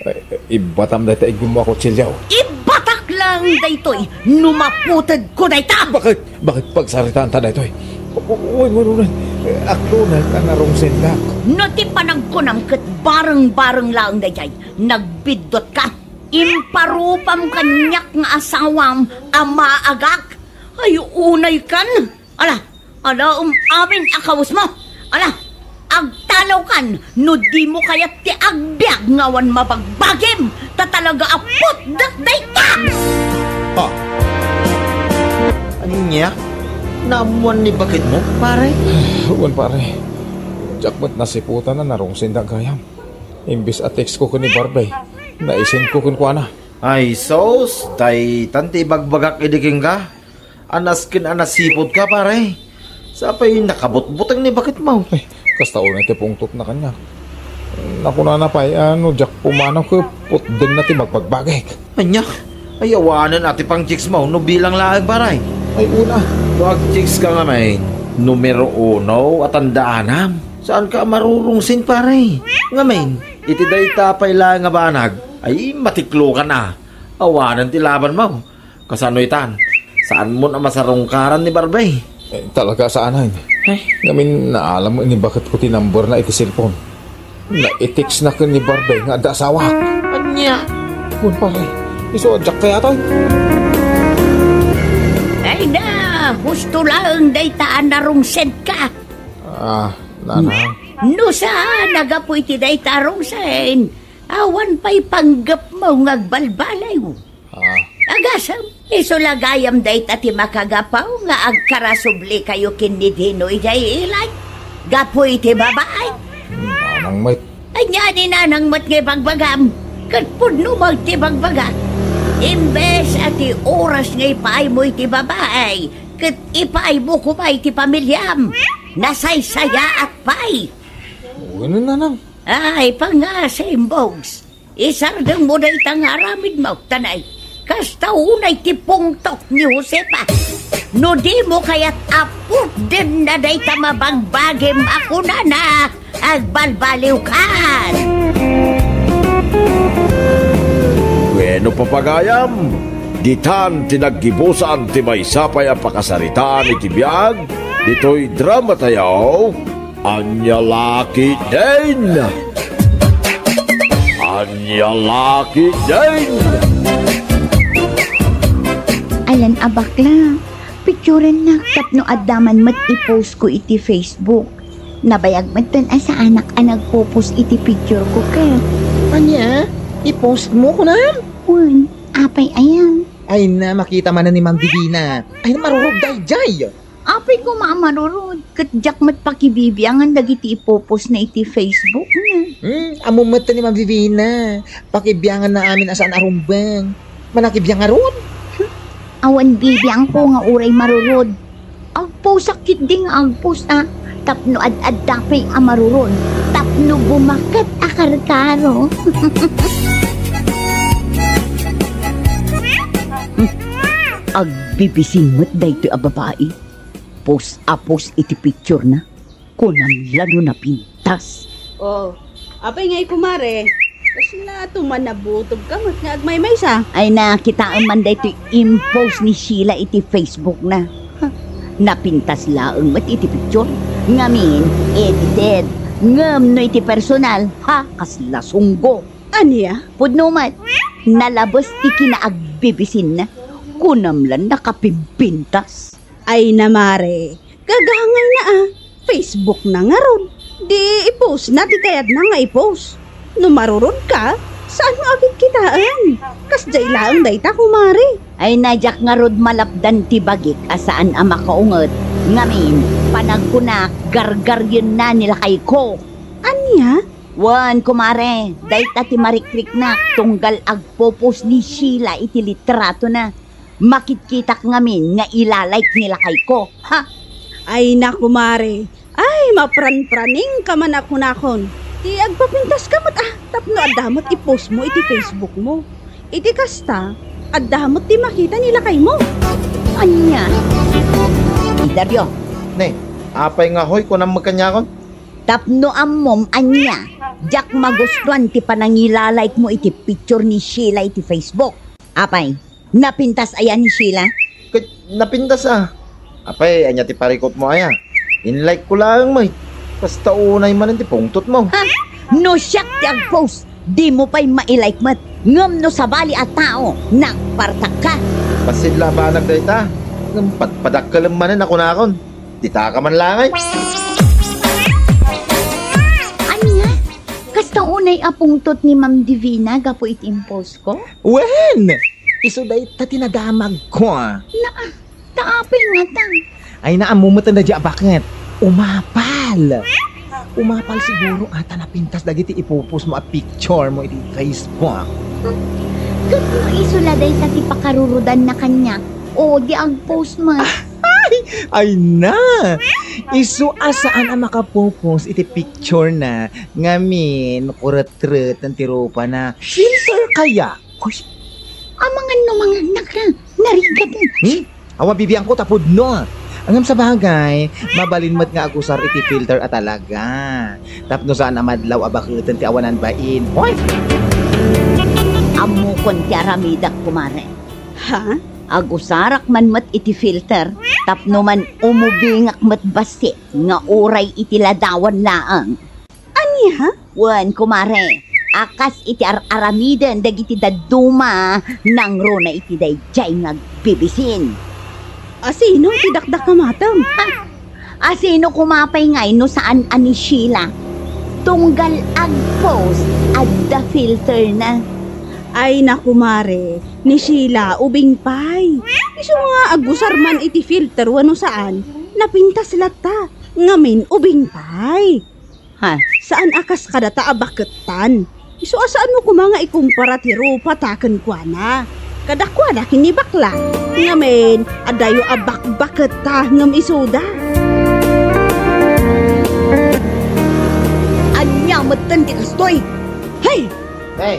Eh, ibatam dayta iggummo a kutsilyo. Ibatak lang daytoy no maputedko dayta. Bakit? Bakit pagsaritaan ta daytoy? Wen, wen, wen. Akdo na ka narungsendak. No ti panagkunam ket bareng-bareng laeng daydiay, nagbiddut ka. Imparupam kaniak nga asawam a maagak. Ay, unay kan. Ala, ala, um, amin a kawes mo. Ala, agtalawkan no di mo kayat ti agbiag nga awan mabagbagim, ta talaga a putdek dayta! Ah. Ania? Naammoan ni bakit mo, pare? Wen, pare. Diak met nasiputan a narungsendak gayam. Imbes a text ko ken ni Barbie, naisend ko kenkuana. Ay, sus, daytan ti ibagbagak idi kenka. Anas ken a nasipud ka, pare. Sapay nakabutbuteng ni bakit mo. Ay, kasta unay ti pungtot na kaniak. Nakunana pay a no diak pumanaw ket putdeng na ti magbagbagek. Ania? Ay, awanen a ti pang-chicks mo no bilang laeng, pare. Ay, una. No ag-chicks ka ngamin, numero uno a tandaanam. Saan ka marurungsin, pare? Ngamin, iti dayta pay laeng a banag, ay, matiklo ka na. Awanen ti laban mo. Kasano itan? Saan mo na masarungkaran ni Barbie? Eh, talaga saan, ay. Ay. Ngamin, naalam ni baketko ti number na iti cellphone. Na-text na ken ni Barbie nga adda asawa. Ania? Kun pare, isu a Jack kaya, toy? Ay na, husto laeng dayta a narungsedka. Ah, nanang. No saan a gapu iti dayta a rungsen, awan pay panggepmo nga agbalbaliw. Ah. Agasem, isu la gayam dayta ti makagapu nga agkarasublikayo ken ni Dino idiay ilay. Gapu iti babae. Hmm, nanang met. Ania ni nanang met nga ibagbagam? Ket pudno met ti bagbaga. Imbes a ti oras nga ipaaymo iti babae, ket ipaaymo koma iti pamiliam. Nasaysayaat pay. Wen, nanang. Ay, pangasim, Bogs. Isardengmo dayta nga aramidmo, ta nay, kasta unay ti pungtot ni Josefa. No dimo kayat a putdenna dayta mabagbagim a kunana, agbalbaliwkan. Wenno, papagayam, ditan ti naggibusan ti maysa pay a pakasaritaan iti biag ditoy drama tayo. Ania la ketdin? Ania la ketdin? Ayan a bakla, picturennak tapno adda man met i-post ko iti Facebook. Nabayag metten a saanak a nagpo-post iti picture ko ket. Ania? I-post mo, kunam? Wen, apay ayan? Ay na, makita manen ni Ma'am Divina. Ay na, marurog daydiay. Apay koma a marurod, ket diak met pakibibiangan dagiti ipo-post na iti Facebook na. Hmm, ammom met ni Ma'am Vivina. Pakibiangan na amin a saan a rumbeng. Manakibiang ngarud? Awan bibiangko nga uray marurod. Agposak ketdi nga agpost a, tapno ad-adda pay a marurod, tapno bumaket a karkaro. Agbibisin met daytoy a babai. Post a post iti picture na. Kunam la no napintas. Oh, apay ngay, kumare? Kasla tuman nabutobka met nga agmaymaysa. Ay, nakitaem man daytoy impost ni Sheila iti Facebook na. Ha? Napintas laeng met iti picture. Ngamin, edited. Ngem no iti personal, ha, kasla sunggo. Ania? Pudno met, nalabes ti kinaagbibisinna. Kunam la nakapimpintas. Ay na, mare, gagangayna a. Facebook na ngarud. Di i-post na ti kayatna nga i-post. No marurod ka, saan mo a kitkitaen? Kasdiay laeng dayta, kumare. Ay na, diak ngarud malapdan ti bagik a saan a makaunget. Ngamin, panagkunak, gargarienna ni lakayko. Ania? Wen, kumare, dayta ti marikriknak tunggal agpo-post ni Sheila iti litratona. Makitkitak ngamin nga ila-like ni lakayko, ha? Ay na, kumare. Ay, mapranpraningka man a kunakon. Ti agpapintaska met a, tapno adda met i-post mo iti Facebook mo. Iti kasta, adda met ti makita ni lakaymo. Ania? Idario. Ne, apay nga hoy, kunam met kaniakon? Tapno ammom ania, diak magustuan ti panangila-like mo iti picture ni Sheila iti Facebook. Apay, napintas aya ni Sheila? Ket napintas a. Apay, ania ti parikutmo aya? In-like ko laeng met. Kasta unay manen ti pungtotmo. Ha? No siak ti agpost, dimo pay mai-like met. Ngem no sabali a tao, nagpartakka. Bassit la a banag dayta. Ngem padpadakkelem manen a kunakon. Ditaka man laeng. Ania? Kasta unay a pungtot ni Ma'am Divina gapu iti impost ko? Wen! Isu dayta ti nadamagko. Naa, ta apay ngata? Ay, naammo met a nadia a baket. Umapal. Umapal siguro a ta napintas dagiti ipo-post mo a picture mo iti Facebook. Ket no isu la dayta ti pakarurudanna kaniak, o di agpost met. Ay, ay na! Isu a saan a makapo-post iti picture na ngamin kuretreten ti rupana. Filter kaya? Uy, amangan no mangagnak ka. Narigat. Hmm? Awan bibiangko ta pudno. Ngem sabagay, mabalin met nga agusar iti filter a talaga. Tapno saan a madlaw a baketen ti awanan bain. Hoy! Ammokon ti aramidak, kumare. Ha? Agusarak man met iti filter tapno man-umubingak met bassit nga uray iti ladawan laeng. Ania? Wen, kumare, a kas iti ar-aramiden dagiti dadduma, nangruna iti daydiay nga agbibisin. Asino ti dakdakamatem? Ha? Asino koma pay ngay no saan a ni Sheila? Tunggal ag-post, adda filter na. Ay na, kumare, ni Sheila, ubing pay. Isu nga agusar man iti filter wenno saan, napintas latta. Ngamin, ubing pay. Ha? Saan a kas kadata a bakettan. Isu a saanmo koma nga ikumpara ti rupata kenkuana. Kadakuada ken ni bakla. Ngamin, adayo a bakbaketta ngem isuda. Ania metten ti kastoy? Hay! Hey,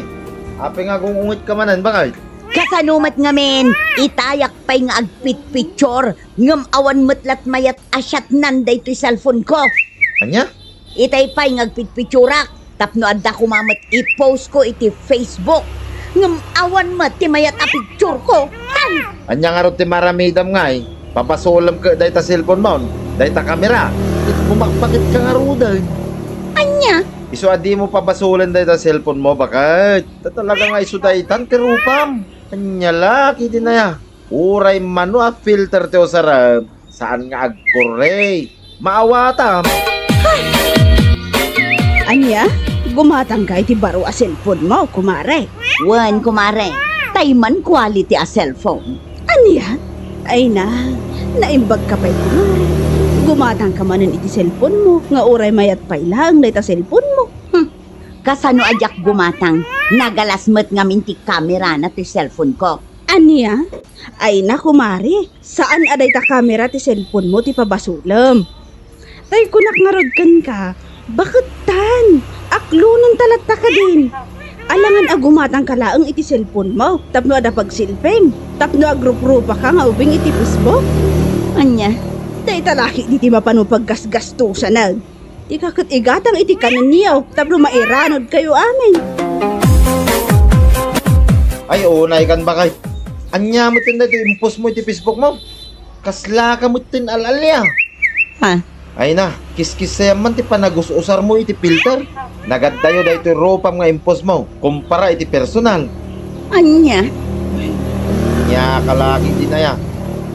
apay nga agung-ungetka manen, baket? Kasano met ngamin, itayak pay nga agpitpicture, ngem awan met lat mayat a siatnan daytoy cellphone ko. Ania? Itay pay nga agpitpicturak, tapno adda koma met i-post ko iti Facebook. Ngem awan met ti mayat a picture ko. Tan! Ania ngarud ti maramidam ngay? Pabasolem ket dayta cellphone mo, dayta kamera. Ket bumakbaket ka ngaruden. Ania? Isu a dimo pabasolen dayta cellphone mo, baket? Ta talaga nga isu daytan ti rupam. Ania la, ket inaya. Uray mano a filter ti usarem, saan nga agkurre. Maawatam. Ania? Gumatangka iti baro a cellphone mo, kumare? Wen, kumare. Tay man quality a cellphone. Ania? Ay na, naimbagka pay, kumare. Gumatangka manen iti cellphone mo, nga uray mayat pay laeng dayta cellphone mo. Hmm. Kasano a diak gumatang? Nagalas met ngamin ti kamera na ti cellphone ko. Ania? Ay na, kumare, saan a dayta kamera ti cellphone mo ti pabasolem. Tay kunak ngarud kenka, bakettan, aklonenta latta kadin. Alangan a gumatangka laeng iti cellphone mo tapno adda pagselfiem, tapno agruprupaka nga ubing iti Facebook. Ania? Dayta la ketdi ti mapano paggasgastosanen. Dika ket igatang iti kanenyo tapno mairanodkayo amin. Ay, unaykan, baket. Ania metten daytoy impost mo iti Facebook mo? Kaslaka metten al-alia. Ha? Ay na, kiskisayam man ti panagus-usar mo iti filter. Nagaddayo daytoy rupam nga impost mo kumpara iti personal. Ania? Ania ka la ketdi, inaya?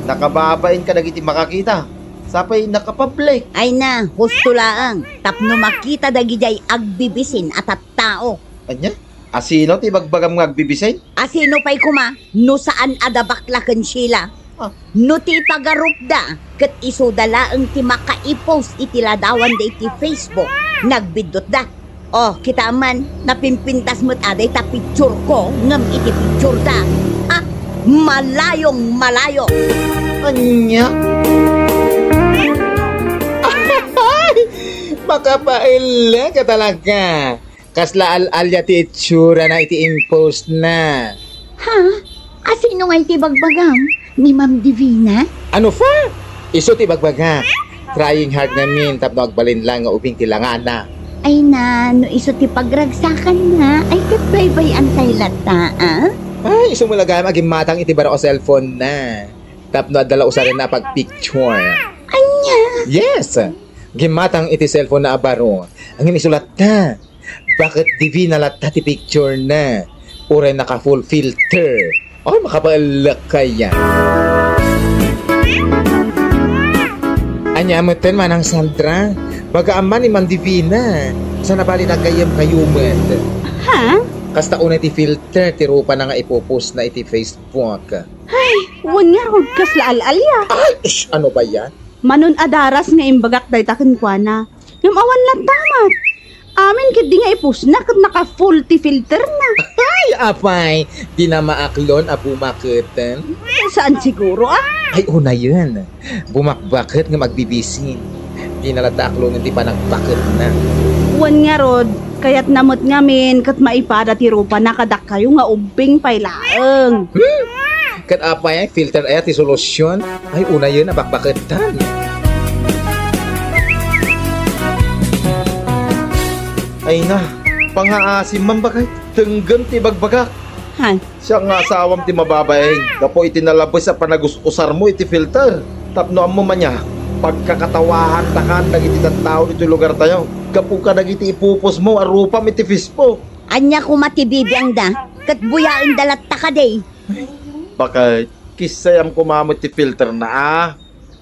Nakababain kadagiti makakita. Sapay nakapublic. Ay na, husto laeng, tapno makita dagidiay agbibisin a tattao. Ania? Asino ti ibagbagam nga agbibisin? Asino pay koma no saan a da bakla ken Sheila? Ah. No ti ipagarupda, ket isuda laeng ti makaipost iti ladawan da iti Facebook, nagbiddutda. Oh, kita man, napimpintas met a dayta picture ko ngem iti picture da. Ha? Malayong malayo. Ania? Ay! Makapaellek ka talaga. Kasla al-alia ti itsurana iti impost na. Ha? Asino nga iti bagbagam? Ni Ma'am Divina? Ano pa? Isu ti bagbaga. Trying hard ngamin tapno agbalin lang nga ubing ti langana. Ay na, no isu ti pagragsakanna, ay ket baybay-antay latta, a? Ay, isu met la gayam a gimmatang iti baro a cellphone na. Tapno adda la usarena a pagpicture. Ania? Yes! Gimmatang iti cellphone na a baro. Ngem isu latta. Baket Divina latta ti picture na. Uray naka full filter. Ay, makapaellek kaya. Ania metten, Manang Sandra? Baga amman ni Ma'am Divina. Sana bali naggayyem kayo met. Ha? Kasta unay ti filter ti rupana nga ipopost na iti Facebook. Ay, wen ngarud, kasla al-alia. Ay, ish, ano ba yan? Manon a daras nga imbagak dayta kenkuana. Ngem awan latta met. Amin ketdi nga ipostna ket naka-full ti filter na. Ay, apay, dina maaklon a bumaketen? Saan siguro, a? Ay, unayen. Bumakbaket ngem agbibisin. Dina latta aklonen ti panagbaketna. Wen ngarud, kayatna met ngamin ket maipada ti rupana kadakayo nga ubbing pay laeng. Hmm? Ket apay, filter aya ti solusion? Ay, unayen a bakbaketan. Ay na, pangaasim man, baket. Denggem ti ibagbagak. Ay. Siak nga asawam ti mababain gapu iti nalabes a panagus-usarmo iti filter. Tapno ammom ania, pagkakatawaantakan dagiti tattao ditoy lugartayo gapu kadagiti ipupusmo a rupam iti Facebook. Ania koma ti bibiangda? Ket buyaenda latta kadi? Bakit? Kissayam koma met ti filter na a.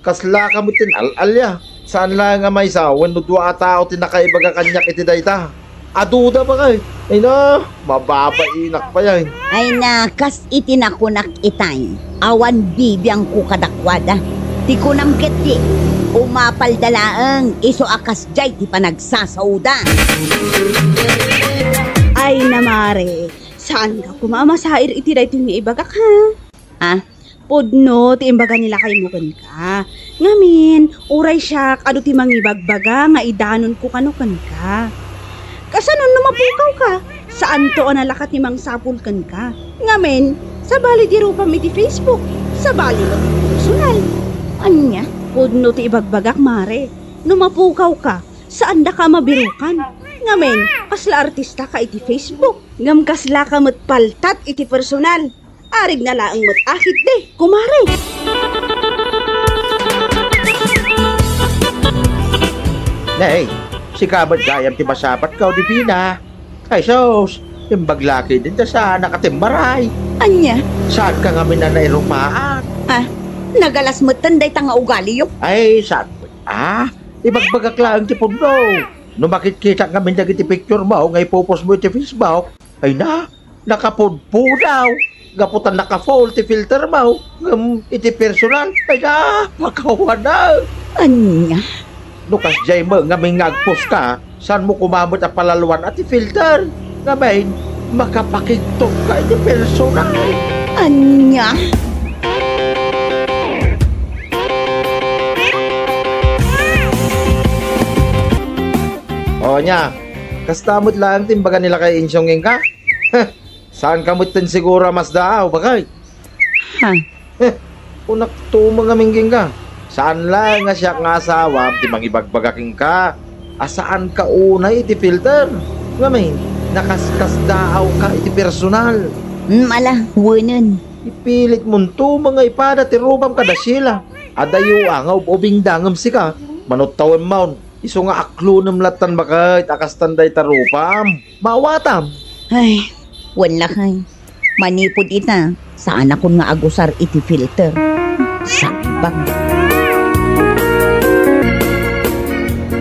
Kasla ka met ti al-alia. Saan laeng a maysa wenno dua a tao ti nakaibaga kaniak iti dayta. Aduda bakit? Ay na, mababainak pay ay. Ay na, kas iti nakunak itay, awan bibiangko kadakuada. Ti kunam ketdi, umapalda laeng isu a kasdiay ti panagsasaoda. Ay na, mare, saan ka koma a masair iti daytoy nga ibagak, ha? Ah, pudno ti imbaga ni lakaymo kenka. Ngamin, uray siak, adu ti mangibagbaga nga idanonko kano kenka. Kasano no mapukaw ka? Saanto a nalaka ti mangsapul kenka. Ngamin, sabali di rupam iti Facebook, sabali met iti personal. Ania? Pudno ti ibagbagak, mare. No mapukaw ka, saan daka mabirukan. Ngamin, kasla artista ka iti Facebook. Ngem kasla ka met paltat iti personal. Arigna laeng met akit di, kumare. Nay, sika met gayam ti masapat ka, Odifina. Ay, sus, imbag laki din ta saan a katimmaray. Ania? Saan ka ngamin a nairupaan? Ah, nagalas metten dayta nga ugaliyo. Ay, saan met? Ah, ibagbagak laeng ti pudno. No makitkitak ngamin dagiti picture mo nga ipupos mo iti Facebook, ay na, nakapudpudaw. Gapu ta naka-full ti filter mo, ngem iti personal, ay na, makawana. Ania? No kasdiay mo ngamin nga agpos ka, saan mo koma met a palaluan a ti filter? Ngamin, makapakigtot ka iti personal. Ania? O nia, kasta met laeng ti imbaga ni Lakay Insyong kenka? Saan ka met ten siguro a masdaaw, bakay? Ha? Heh, kunak to mangamingging ka. Saan laeng nga siak nga asawam ti mangibagbaga kenka a saan ka unay iti filter. Ngamin, nakaskasdaaw ka iti personal. Mm, ala, wenen. Ipilit mon to mangaipada ti rupam kada Sheila. Adayo a nga ub-ubingda ngem sika, manuttawen maon. Isu nga aklonem lattan baket a kastan dayta rupam. Maawatam. Ay, wen lakay. Manipud ita, saanakon nga agusar iti filter. Sagbang.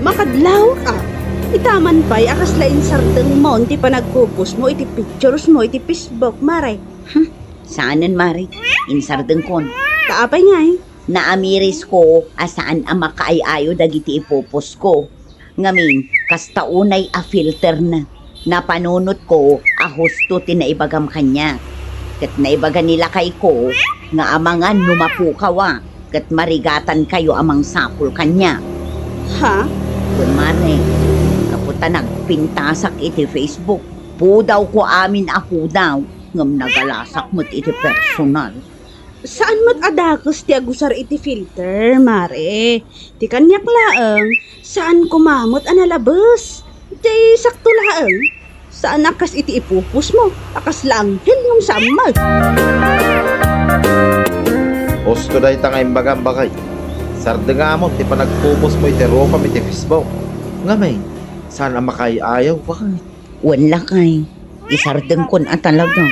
Makadlawak a. Ita man pay a kasla insardengmon ti panagpupos mo iti pictures mo iti Facebook, mare. Hmm, saanen, mare. Insardengkon. Ta apay ngay? Naamirisko a saan a makaay-ayo dagiti ipuposko. Ngamin, kasta unay a filter na. Napanunotko a husto ti naibagam kaniak. Ket naibaga ni lakayko nga amangan no mapukaw a, ket marigatankayo a mangsapul kaniak. Ha? Wen, mare, gapu ta nagpintasak iti Facebook, pudawko amin a pudaw, ngem nagalasak met iti personal. Saan met a dakes ti agusar iti filter, mare. Ti kaniak laeng, saan koma met a nalabes. Ti sakto laeng, saan a kas iti ipupos mo, a kasla anghel ngem saan met. Husto dayta nga imbagam, bakay. Sardengam ti panagpupos mo iti rupam iti Facebook. Ngamin, saan a makaay-ayaw, bakay? Wen lakay, isardengkon a talaga.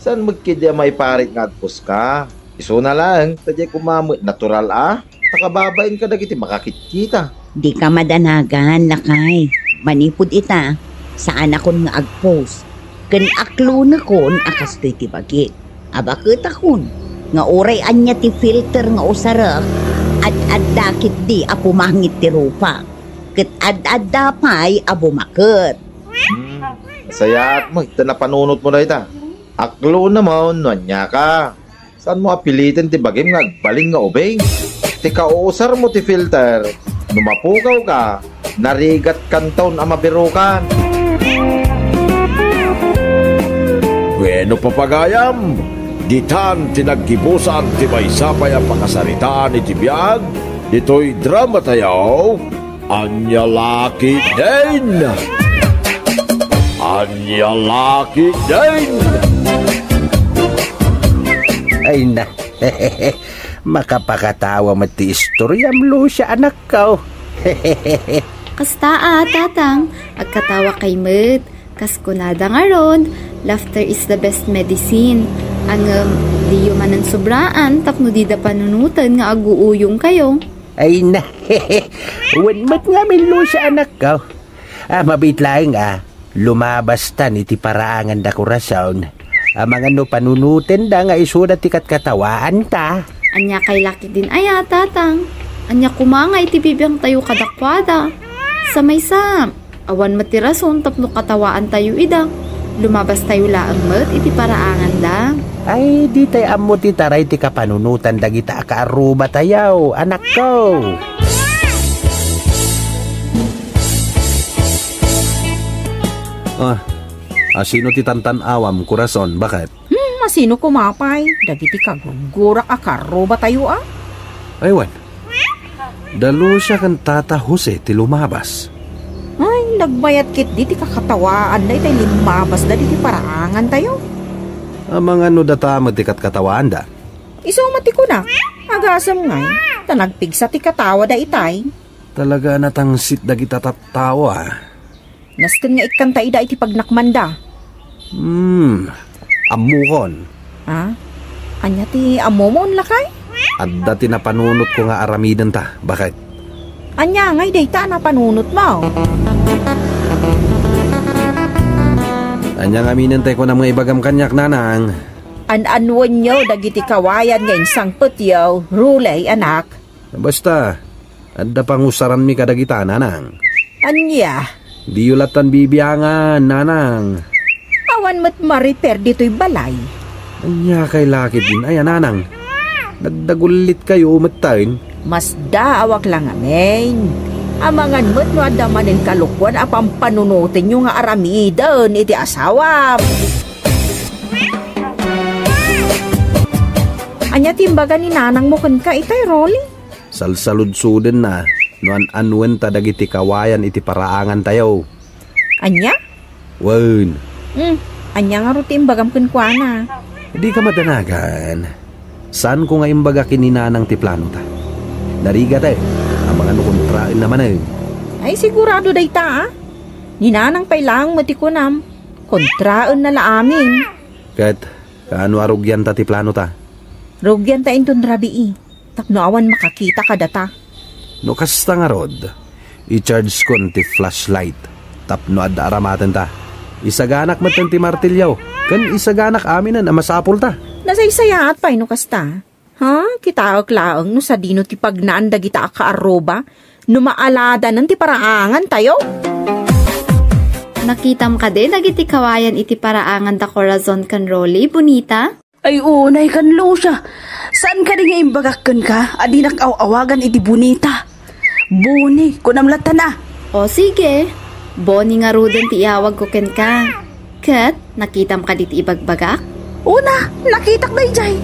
Saan met ketdi a maiparit nga agpuska? Isuna laeng, ta diay koma met natural a nakababain kadagiti makakitkita. Dika madanagan, lakay. Manipud ita, saanakon nga agpos. Ken aklonekon a kastoy ti bagik. Abaketakon nga uray ania ti filter nga usarek, ad-adda ketdi a pumangit ti rupa. Ket ad-adda pay a bumaket. Hmm, nasayaat mo, ita napanunot mo dayta. Aklonem no ania ka. Saan mo a piliten ti bagim nga agbalin nga ubing? Ti kausar mo ti filter, no mapukaw ka, narigat kanton a mabirukan. Bueno, papagayam, ditan ti naggibusan ti maysa pay a pakasaritaan iti biag ditoy drama tayo. Ania la ketdin? Ania la ketdin? Ay na, makapakatawa met ti istoriam, Lucia, anakko. Kasta a, Tatang, agkatawa kay met. Kas kunada ngarud, "Laughter is the best medicine." Ngem, diyo manen sobraan tapno dida panunoten nga aguuyongkayo. Ay na, wen met ngamin, Lucia, anakko. Ah, mabiit laeng a, lumabastan iti paraangan da Corazon. Amangan no panunotenda nga isuda ti katkatawaanta. Ania kay lakit din aya, Tatang? Ania koma nga iti bibiangtayo kadakuada? Sa maysa, awan met ti rason tapno katawaantayo ida. Lumabastayo laeng met iti paraanganda. Ay, ditay ammo ti taray ti kapanunotan dagita a kaarrubatayo, anakko. Ah, asino ti tantan-awam, Corazon? Bakit? Hmm, asino koma pay? Dagiti kagurgurak a kaarrubatayo, a? Ay, wen. Da Lucia ken Tata Jose ti lumabas. Ay, nagbayat ketdi ti kakatawaanda itay limmabasda ditoy paraangantayo. Amangan no data met ti katkatawaanda. Isu met ti kunak, agasem ngay, ta nagpigsa ti katawada itay. Talaga a natangsit dagita tattao, a. Nasken nga ikkanta ida iti pagnakmanda. Hmm, ammokon. A? Ania ti ammomon, lakay? Adda ti napanunotko nga aramidenta. Bakit? Ania ngay dayta a napanunotmo? Ania ngamin tay kunam nga ibagam kaniak, nanang? An-annuenyo dagiti kawayan nga insangpetyo, Ruley, anak. Basta, adda pangusaranmi kadagita, nanang. Ania? Diyo lattan bibiangan, nanang. Awan met ma-repair ditoy balay. Ania kay lakit din aya, nanang? Nagdagullitkayo metten. Masdaawak la ngamin. Amangan met no adda manen kalokuan a pampanunotenyo nga aramiden iti asawam. Ania ti imbaga ni nanangmo kenka itay, Rolly? Salsaludsodenna no an-annuenta dagiti kawayan iti paraangantayo. Ania? Wen. Hmm, ania ngarud ti imbagam kenkuana? Dika madanagan. Saanko nga imbaga ken ni nanang ti planota. Narigat, eh. Amangan no kontraenna manen. Ay, sigurado dayta, a. Ni nanang pay laeng met ti kunam. Kontraenna la amin. Ket, kaano a rugianta ti planota? Rugianta inton rabii. Tapno awan makakita kadata. No kasta ngarud, i-chargekon ti flashlight tapno adda aramatenta. Isaganak metten ti martilyo, ken isaganak aminen a masapulta. Nasaysayaat pay no kasta. Ha? Kitaek laeng no sadino ti pagnaan dagita a kaarruba no maaladanen ti paraangantayo. Nakitam kadi dagiti kawayan iti paraanganda Corazon ken Rolly, Bonita? Ay, unay kan Lucia. Saan kadi nga imbagak kenka a dinak aw-awagan iti Bonita? Boni, kunam latta na. O sige, Boni ngaruden ti iawagko kenka. Ket, nakitam kadi ti ibagbagak? Una, nakitak dayjay.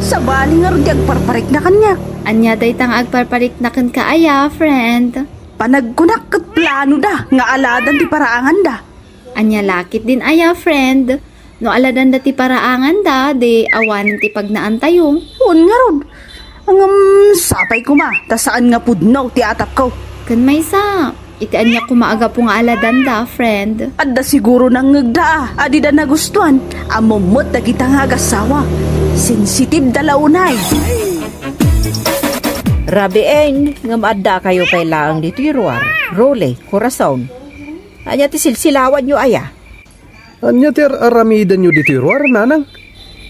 Sabali ngarud ti agparparikna kaniak. Ania dayta nga agparparikna kenka aya, friend? Panagkunak ket plano da nga aladan ti paraanganda. Ania lakit din aya, friend? No aladanda ti paraanganda, di awanen ti pagnaantayo. Wen ngarud. Ngem sapay koma, ta saan nga pudno ti atapko. Ken maysa, iti ania koma a gapu nga aladanda, friend? Adda siguro nangngegda a, a dida nagustuan. Ammom met dagita nga agassawa. Sensitibda la unay. Rabiin, ngem addakayo pay laeng ditoy ruar. Role, Corazon. Ania ti silsilawanyo aya? Ania ti ar-aramidenyo ditoy ruar, nanang?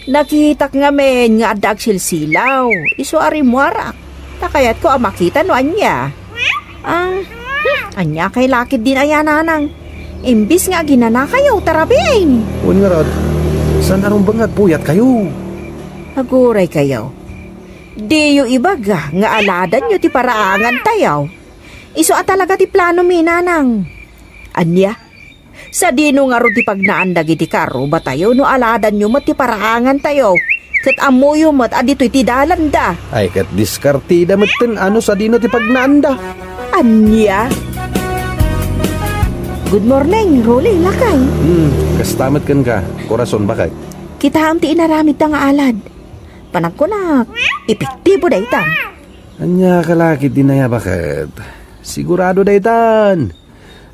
Nakitak ngamin nga adda agsilsilaw. Isu a rimmuarak. Ta kayatko a makita no ania. Ah, hmm, ania kay lakit din aya, nanang? Imbis nga aginanakayo, ta rabiin. Wen ngarud, saan a rumbeng nga agpuyatkayo? Aguraykayo. Diyo ibaga nga aladanyo ti paraangantayo. Isu a talaga ti planomi, nanang. Ania? Sadino ngarud ti pagnaan dagiti karrubatayo no aladanyo met ti paraangantayo? Ket ammoyo met a ditoy ti dalanda. Ay, ket diskartida metten a no sadino ti pagnaanda. Ania? Good morning, Rolly, lakay. Hmm, kasta met kenka, Corazon, bakit? Kitaem ti inaramidta nga alad. Panagkunak, epektibo dayta. Ania ka la ketdin aya baket? Sigurado daytan.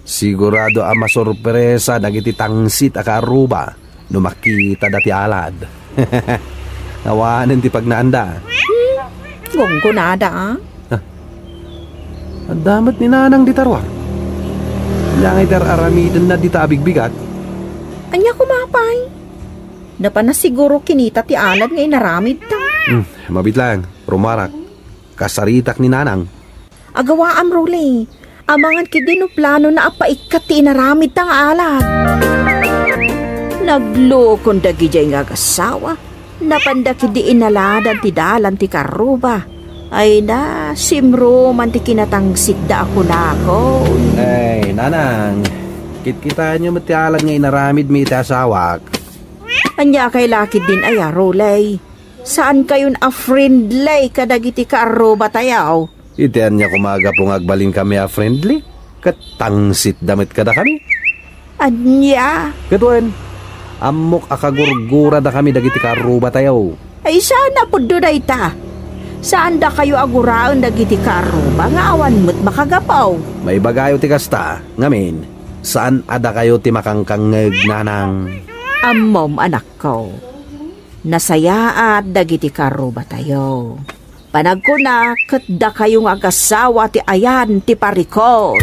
Sigurado a masorpresa dagiti tangsit a kaarruba no makitada ti alad. Awanen ti pagnaanda. Hmm, gunggonada, a? Ah. Adda met ni Nanang dita ruar. Ania ngay ti ar-aramidenna dita a bigbigat? Ania koma pay? Napan a siguro kinita ti alad nga inaramidta. Hmm, mabiit lang, rumarak. Kasaritak ni Nanang. Agawaam, Rule. Amangan ketdi no planona a paikkat ti inaramidta nga alad. Naglukon dagidiay nga agassawa. Napanda ketdi inaladan ti dalan ti kaarruba. Ay na, simruman ti kinatangsitda a kunakon. Ay, Nanang, kitkitaenyo met ti alad nga inaramidmi iti asawak. Ania kay la ketdin aya, Rule? Saankayon a friendly kadagiti kaarrubatayo? Iti ania koma a gapu nga agbalinkami a friendly? Ket tangsitda met kadakami. Ania? Ket wen, ammok a kagurguradakami dagiti kaarrubatayo. Ay, saan a pudno dayta. Saandakayo a guraen dagiti kaarruba nga awan met makagapu. Maibagayo ti kasta, ngamin, saan a dakayo ti makangkangngeg, Nanang. Ammom, anakko. Nasayaat dagiti kaarrubatayo. Panagkuna, ket dakayo nga agassawa ti ayan ti parikut.